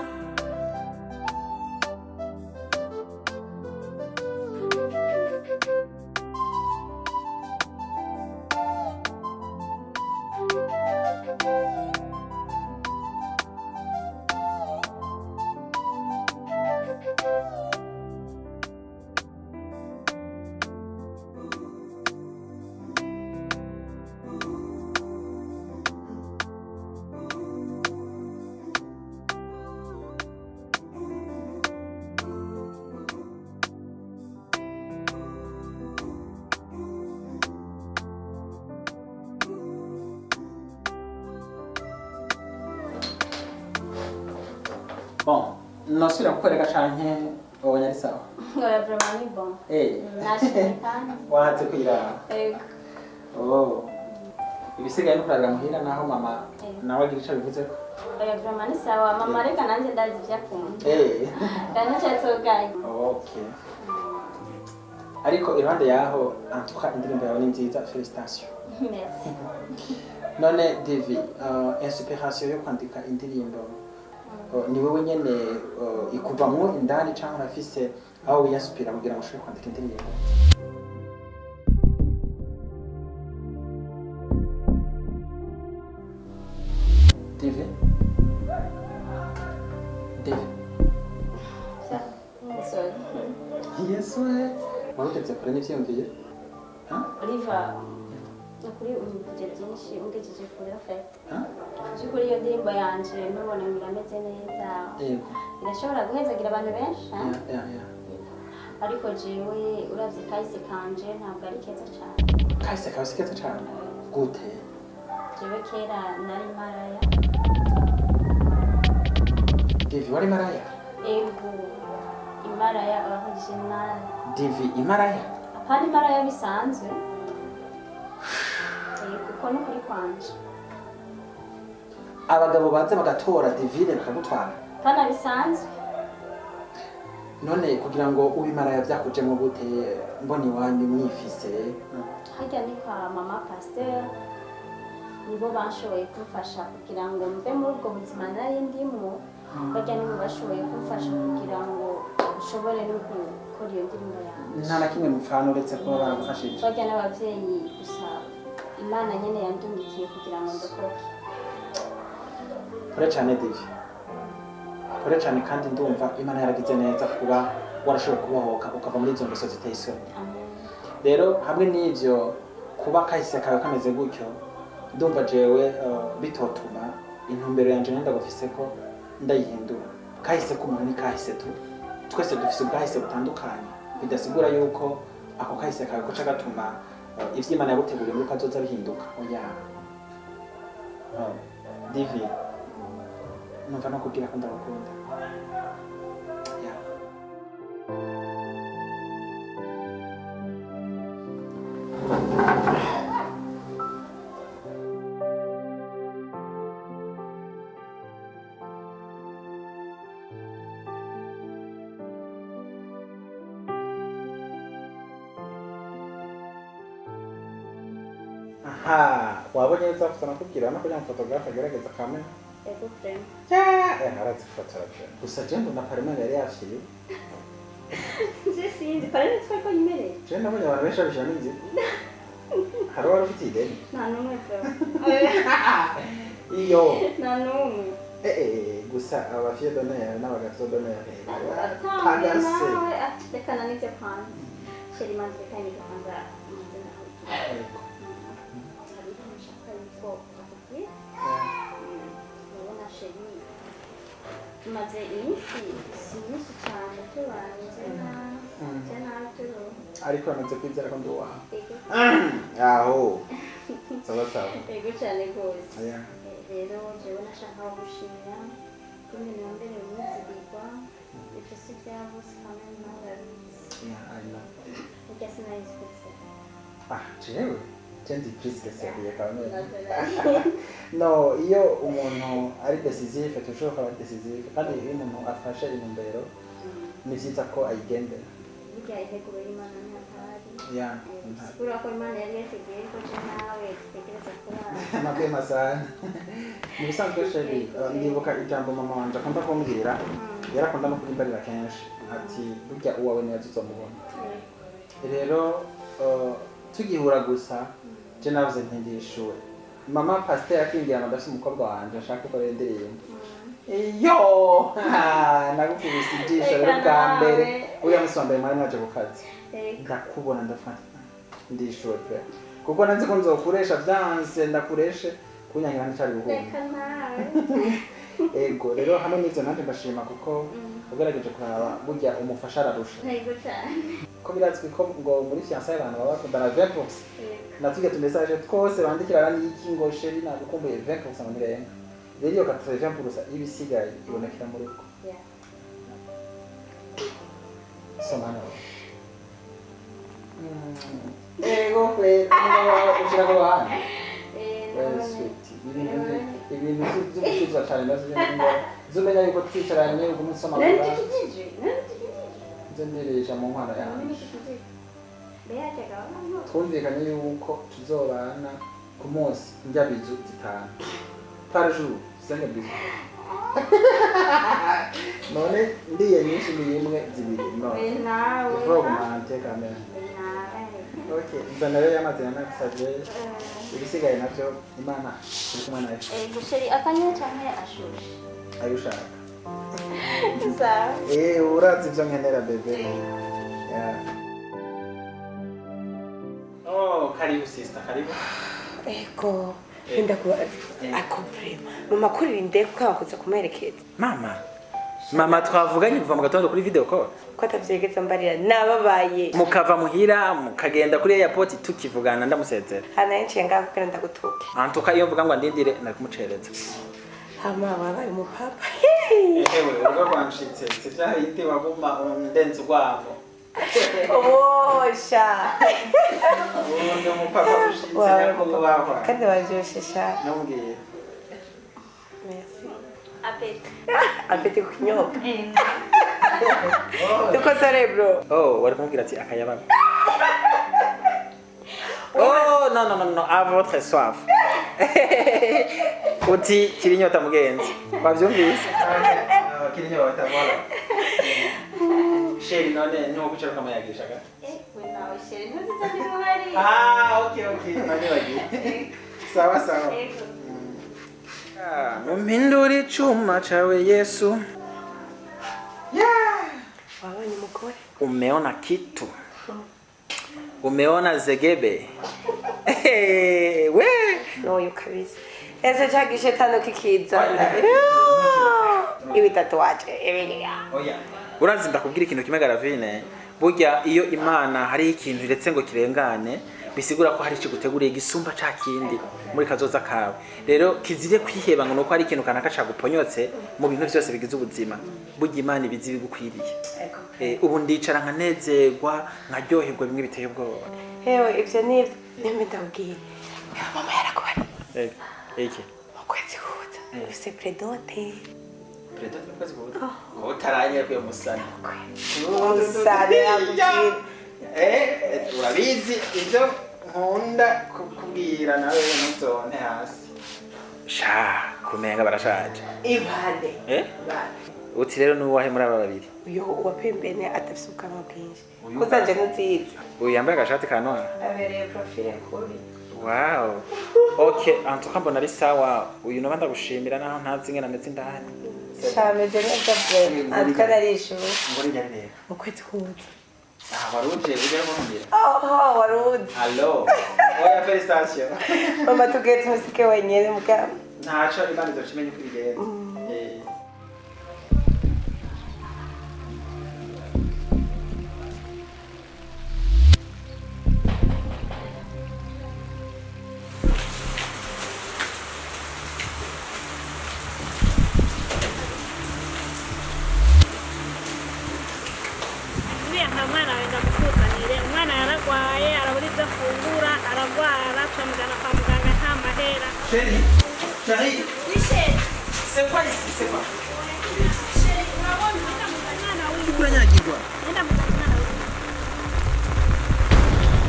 [SPEAKER 1] Bon, nosubira kukwereka canke wabonye ari sawa?
[SPEAKER 6] Oya vraiment ni bon. Nashimye kandi.
[SPEAKER 1] Wahatse kwiraba.
[SPEAKER 6] Ego.
[SPEAKER 1] Oh. Ibisigaye no kurarira muhira naho mama nawe agira ico abivuzeko.
[SPEAKER 6] Oya vraiment ni sawa. Mama reka nanje ndazi ivyo akunda. Kandi nshatse.
[SPEAKER 1] Okay. Ariko iruhande yaho antuka indirimbo yawe ni nziza, félicitations.
[SPEAKER 6] Merci.
[SPEAKER 1] None Divi, inspiration yo kwandika indirimbo ni wewe nyene ikuvamwo indani canke urafise aho wiyaspira kugira ngo ushobore kwandika indirimbo? Divi. Divi. Yesu we. Warugeze kure n'ivyiyumviye?
[SPEAKER 6] Oliver, nukuri unyibukije byinshi ungejeje kure fete. By'ukuri iyo ndirimbo yanje nubona ngo irameze neza.
[SPEAKER 1] Yego.
[SPEAKER 6] Irashobora guhezagira abantu benshi, ha?
[SPEAKER 1] Yeah.
[SPEAKER 6] Ariko jewe uravye kahise kanje ntabwo ari keza cyane.
[SPEAKER 1] Kahise kawe si keza cyane? Gute?
[SPEAKER 6] Jewe kera nari maraya.
[SPEAKER 1] Divi wari maraya?
[SPEAKER 6] Ego. Imaraya urahagije nabi.
[SPEAKER 1] Divi imaraya?
[SPEAKER 6] Apana imaraya bisanzwe. Kuko nukuri kwanje.
[SPEAKER 1] Abagabo baza bagatora Divine bakagutwara.
[SPEAKER 6] Apana bisanzwe.
[SPEAKER 1] None kugira ngo ube imaraya byakujemo gute mbona iwanyu mwifise?
[SPEAKER 6] Harya ni kwa mama pasteur nibo bashoboye kumfasha kugira ngo mve muri ubwo buzima nari ndimo. Barya nibo bashoboye kumfasha kugira ngo nshobore no gukora iyo ndirimbo yanjye.
[SPEAKER 1] Nta na kimwe mupfana uretse kuba baragufashije.
[SPEAKER 6] Barya n'abavyeyi gusa Imana nyene yandungikiye kugira ngo ndokoke.
[SPEAKER 1] Kure cyane Divi. Kure cyane kandi ndumva Imana yaragize neza kuba warashoboye kubohoka ukava muri izo ngeso ziteye isoni. Rero hamwe n'ivyo kuba kahise kawe kameze gutyo ndumva jewe bitotuma intumbero yanje ndagufise ko ndayihindura. Kahise k'umuntu ni kahise tu. Twese dufise ubwahise butandukanye bidasigura yuko ako kahise kawe koca gatuma ivyo Imana yaguteguriye muri kazoza bihinduka. Oya. Divi, numva no kubwira ko ndagukunda. Yeah. Aha, wabonye neza afite nakubwira no kugira ngo photographe agerageza kamera.
[SPEAKER 6] Ego frame.
[SPEAKER 1] Arazifotora pe. Gusa je mbona parlement yari yafyiye.
[SPEAKER 6] Je sinzi parlement twari ko yimereye.
[SPEAKER 1] Je nabonye abantu benshi babishiramo inzira. Hari uwari ufite ideni?
[SPEAKER 6] Nta n'umwe pe.
[SPEAKER 1] Iyo.
[SPEAKER 6] Nta n'umwe.
[SPEAKER 1] Gusa abafie d'honneur n'abagarçon d'honneur. Tagase.
[SPEAKER 6] Reka nanivyo kwanza. Sheri manzi reka nivyo kwanza. Manzi ndakubwira. Urabona sheri tumaze iminsi si myinshi cyane tubanye je nawe turu
[SPEAKER 1] ariko amaze kwizera ko ndi uwawe. Aho sawa sawa.
[SPEAKER 6] Ego cyane rwose. Rero jewe nashaka gushimira kumwe na mbere umuzigirwa ibyo si bya bose kandi nawe urabizi.
[SPEAKER 1] Yeah, I know.
[SPEAKER 6] Burya sinari ko
[SPEAKER 1] Ah, jewe je ndi plus que sérieux quand même. No, iyo umuntu ari decisive toujours akaba decisive kandi iyo umuntu afashe intumbero ni vyiza ko ayigendera.
[SPEAKER 6] Burya integuro y'Imana ntihari.
[SPEAKER 1] Yeah.
[SPEAKER 6] Bisigura ko Imana yari yateguye ko je nawe dutegereza kubana.
[SPEAKER 1] Mapema sana. Mu bisanzwe sheri ndibuka ijambo mama wanje akunda kumbwira, yarakunda no kurimbarira kenshi ati burya uwawe niwe tuzomubona. Rero tugihura gusa je navuze nti ndishuwe. Mama pasteur akingira ngo ndafise umukobwa wanje ashaka gukora indirimbo. Iyo nagukubise ijisho rero bwa mbere uriya musi wa mbere mwari mwaje ku kazi ndakubona ndafata ndishuwe pe kuko nanzi ko nzokuresha vyanse ndakureshe kunyangira nticari guhunga. Ego rero hamwe n'ivyo nanje mbashima kuko ugerageje kuraba burya umufasha ararusha.
[SPEAKER 6] Ego cyane.
[SPEAKER 1] Ko birazwi ko ngo muri fiançailles abantu baba bakundana 20%. Natujya tu message twose bandikirana n'iki ngo sheri nagukumbuye 20% ngo ntirenga. Rero iyo 80% ibisigaye ibonekera mu rugo. Soma nawe. Ego kwe ushira ko hano. Sweet. Ibintu by'ubucuruzi cyane nazo zumenya yuko twicaranye ugume usoma. Nze ndirisha mu nkwano yanjye. Twumvikanye yuko tuzobana ku munsi ndya bizu zitanu par jour, 5 bizu. None ndiye nyinshi ni imwe zibiri no.
[SPEAKER 6] Nawe.
[SPEAKER 1] Ivo gumante kamera. Okay, nzana rero y'amazi yanagusavye. Ibisigaye navyo Imana iri kumwe nayo.
[SPEAKER 6] Ego chéri, akanya canke ashushe?
[SPEAKER 1] Ayo ushaka.
[SPEAKER 6] Sawa.
[SPEAKER 1] Urazi ivyo nkenera bebe. Yeah. Oh, karibu sister, karibu.
[SPEAKER 3] Ego, ndakubaza. Ako vraiment. Mama kurinde kukabakuza kumuherekeza.
[SPEAKER 1] Mama. Mama twavuganye kuva mu gatondo kuri video call.
[SPEAKER 3] Ko atavyegeza mbarira nababaye.
[SPEAKER 1] Mukava muhira mukagenda kuri airport tukivugana ndamusezera.
[SPEAKER 3] Hana yanciye ngaho kugira ndagutuke.
[SPEAKER 1] Antuka iyo mvuga ngo andindire nakumucereza.
[SPEAKER 3] Hama wabaye umupapa.
[SPEAKER 1] Ewe urugo rwanshitse sivya bindi waguma undenze urwamo.
[SPEAKER 3] Osha.
[SPEAKER 1] Ubundi umupapa ushitse nyakubahwa.
[SPEAKER 3] Kandi baryoshe sha.
[SPEAKER 1] Namubwiye.
[SPEAKER 3] Merci.
[SPEAKER 6] Apeti.
[SPEAKER 3] Apeti ku kinyobwa. Dukosore bro.
[SPEAKER 1] Oh, wari kumubwira ati akayabaga. Oh, no no no no, à votre soif. Uti kirinyota mugenzi. Wavyumvise? Kirinyota voilà. Chéri none nuko kwicara ukamuyagisha ga?
[SPEAKER 6] We nawe chéri ntuziza ndi muhari.
[SPEAKER 1] Ah, okay okay, none wagiye. Sawa sawa. Mumpindure icuma cawe Yesu. Yeah.
[SPEAKER 3] Wabonye umugore?
[SPEAKER 1] Umeona kitu. Umeona zegebe. Hey, we.
[SPEAKER 3] Noyo kabisa. Ese chagishe tano kikizana. Ibi tatuwaje, ibi.
[SPEAKER 1] Oya. Urazi ndakubwira ikintu kimwe Garavine, burya iyo Imana hari ikintu iretse ngo kirengane, bisigura ko hari ikiguteguriye gisumba ca kindi muri kazoza kawe. Rero kizire kwiheba ngo nuko hari ikintu kanaka caguponyotse mu bintu byose bigize ubuzima. Burya Imana ibizi bigukwiriye. Ubu ndicara nkanezerwa, nkaryoherwa bimwe biteye ubwoba.
[SPEAKER 3] Hewe ivyo ni nimbe ndabwiye. Mama yarakubara.
[SPEAKER 1] Iki.
[SPEAKER 3] Mu kwezi kuza. Ufise predote.
[SPEAKER 1] Predote mu kwezi kuza. Utaranye kuyo musana.
[SPEAKER 3] Musana yakubwira.
[SPEAKER 1] Urabizi ivyo nkunda kukubwira nawe ntuzone hasi. Sha, kumenga barashaje.
[SPEAKER 3] Ibande.
[SPEAKER 1] Uti rero nuwahe muri aba babiri?
[SPEAKER 3] Uyo wapembene atafise ubwanwa bwinshi. Kuzanje ntuzizi.
[SPEAKER 1] Uyu yambaye agashati ka noir.
[SPEAKER 3] Abereye profile kubi.
[SPEAKER 1] Wow. Okay, antuka mbona ari sawa. Uyu noba ndagushimira naho ntazi ingene ameze indani.
[SPEAKER 3] Shameze neza bro. Antuka narishuwe.
[SPEAKER 1] Ngori ryari rero?
[SPEAKER 3] Mu kwezi kuza.
[SPEAKER 1] Ah, waruje uje mumbira.
[SPEAKER 3] Oh, waruje.
[SPEAKER 1] Allo. Oya, felicitation.
[SPEAKER 3] Mama tugiye tumusike wenyene mugabo.
[SPEAKER 1] Ntaco Imana izocimenya uko ibigenza.
[SPEAKER 21] Umwana yaragwaye arabura ibyo afungura aragwara turamujyana kwa muganga nta mahera.
[SPEAKER 1] Chérie, chérie.
[SPEAKER 21] Oui chérie.
[SPEAKER 1] C'est quoi ici? C'est quoi?
[SPEAKER 21] Chérie, urabona ndamuzana umwana wiwe.
[SPEAKER 1] Uranyagirwa.
[SPEAKER 21] Ndamuzana umwana wiwe.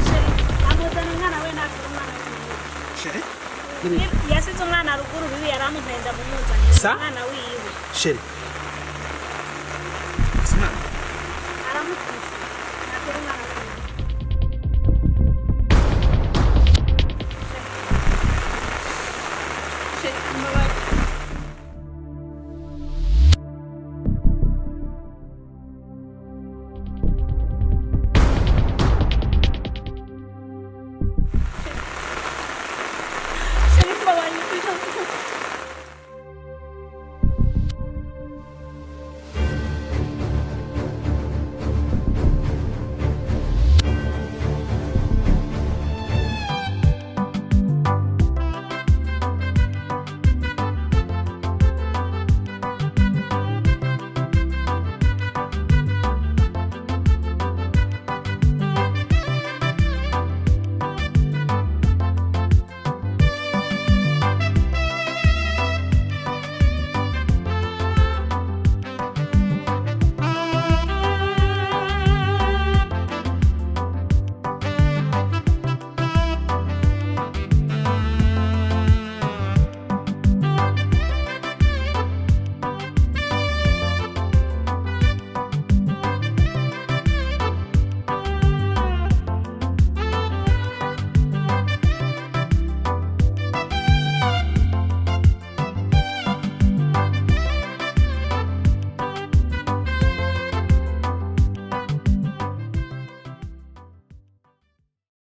[SPEAKER 21] Chérie, amuzana umwana we nakira umwana wiwe.
[SPEAKER 1] Chérie?
[SPEAKER 21] Yasize umwana ruguru bibi yaramumpenda mumuzanira umwana wiwe.
[SPEAKER 1] Chérie. Simana.
[SPEAKER 21] Aramutse. Nakira umwana wiwe.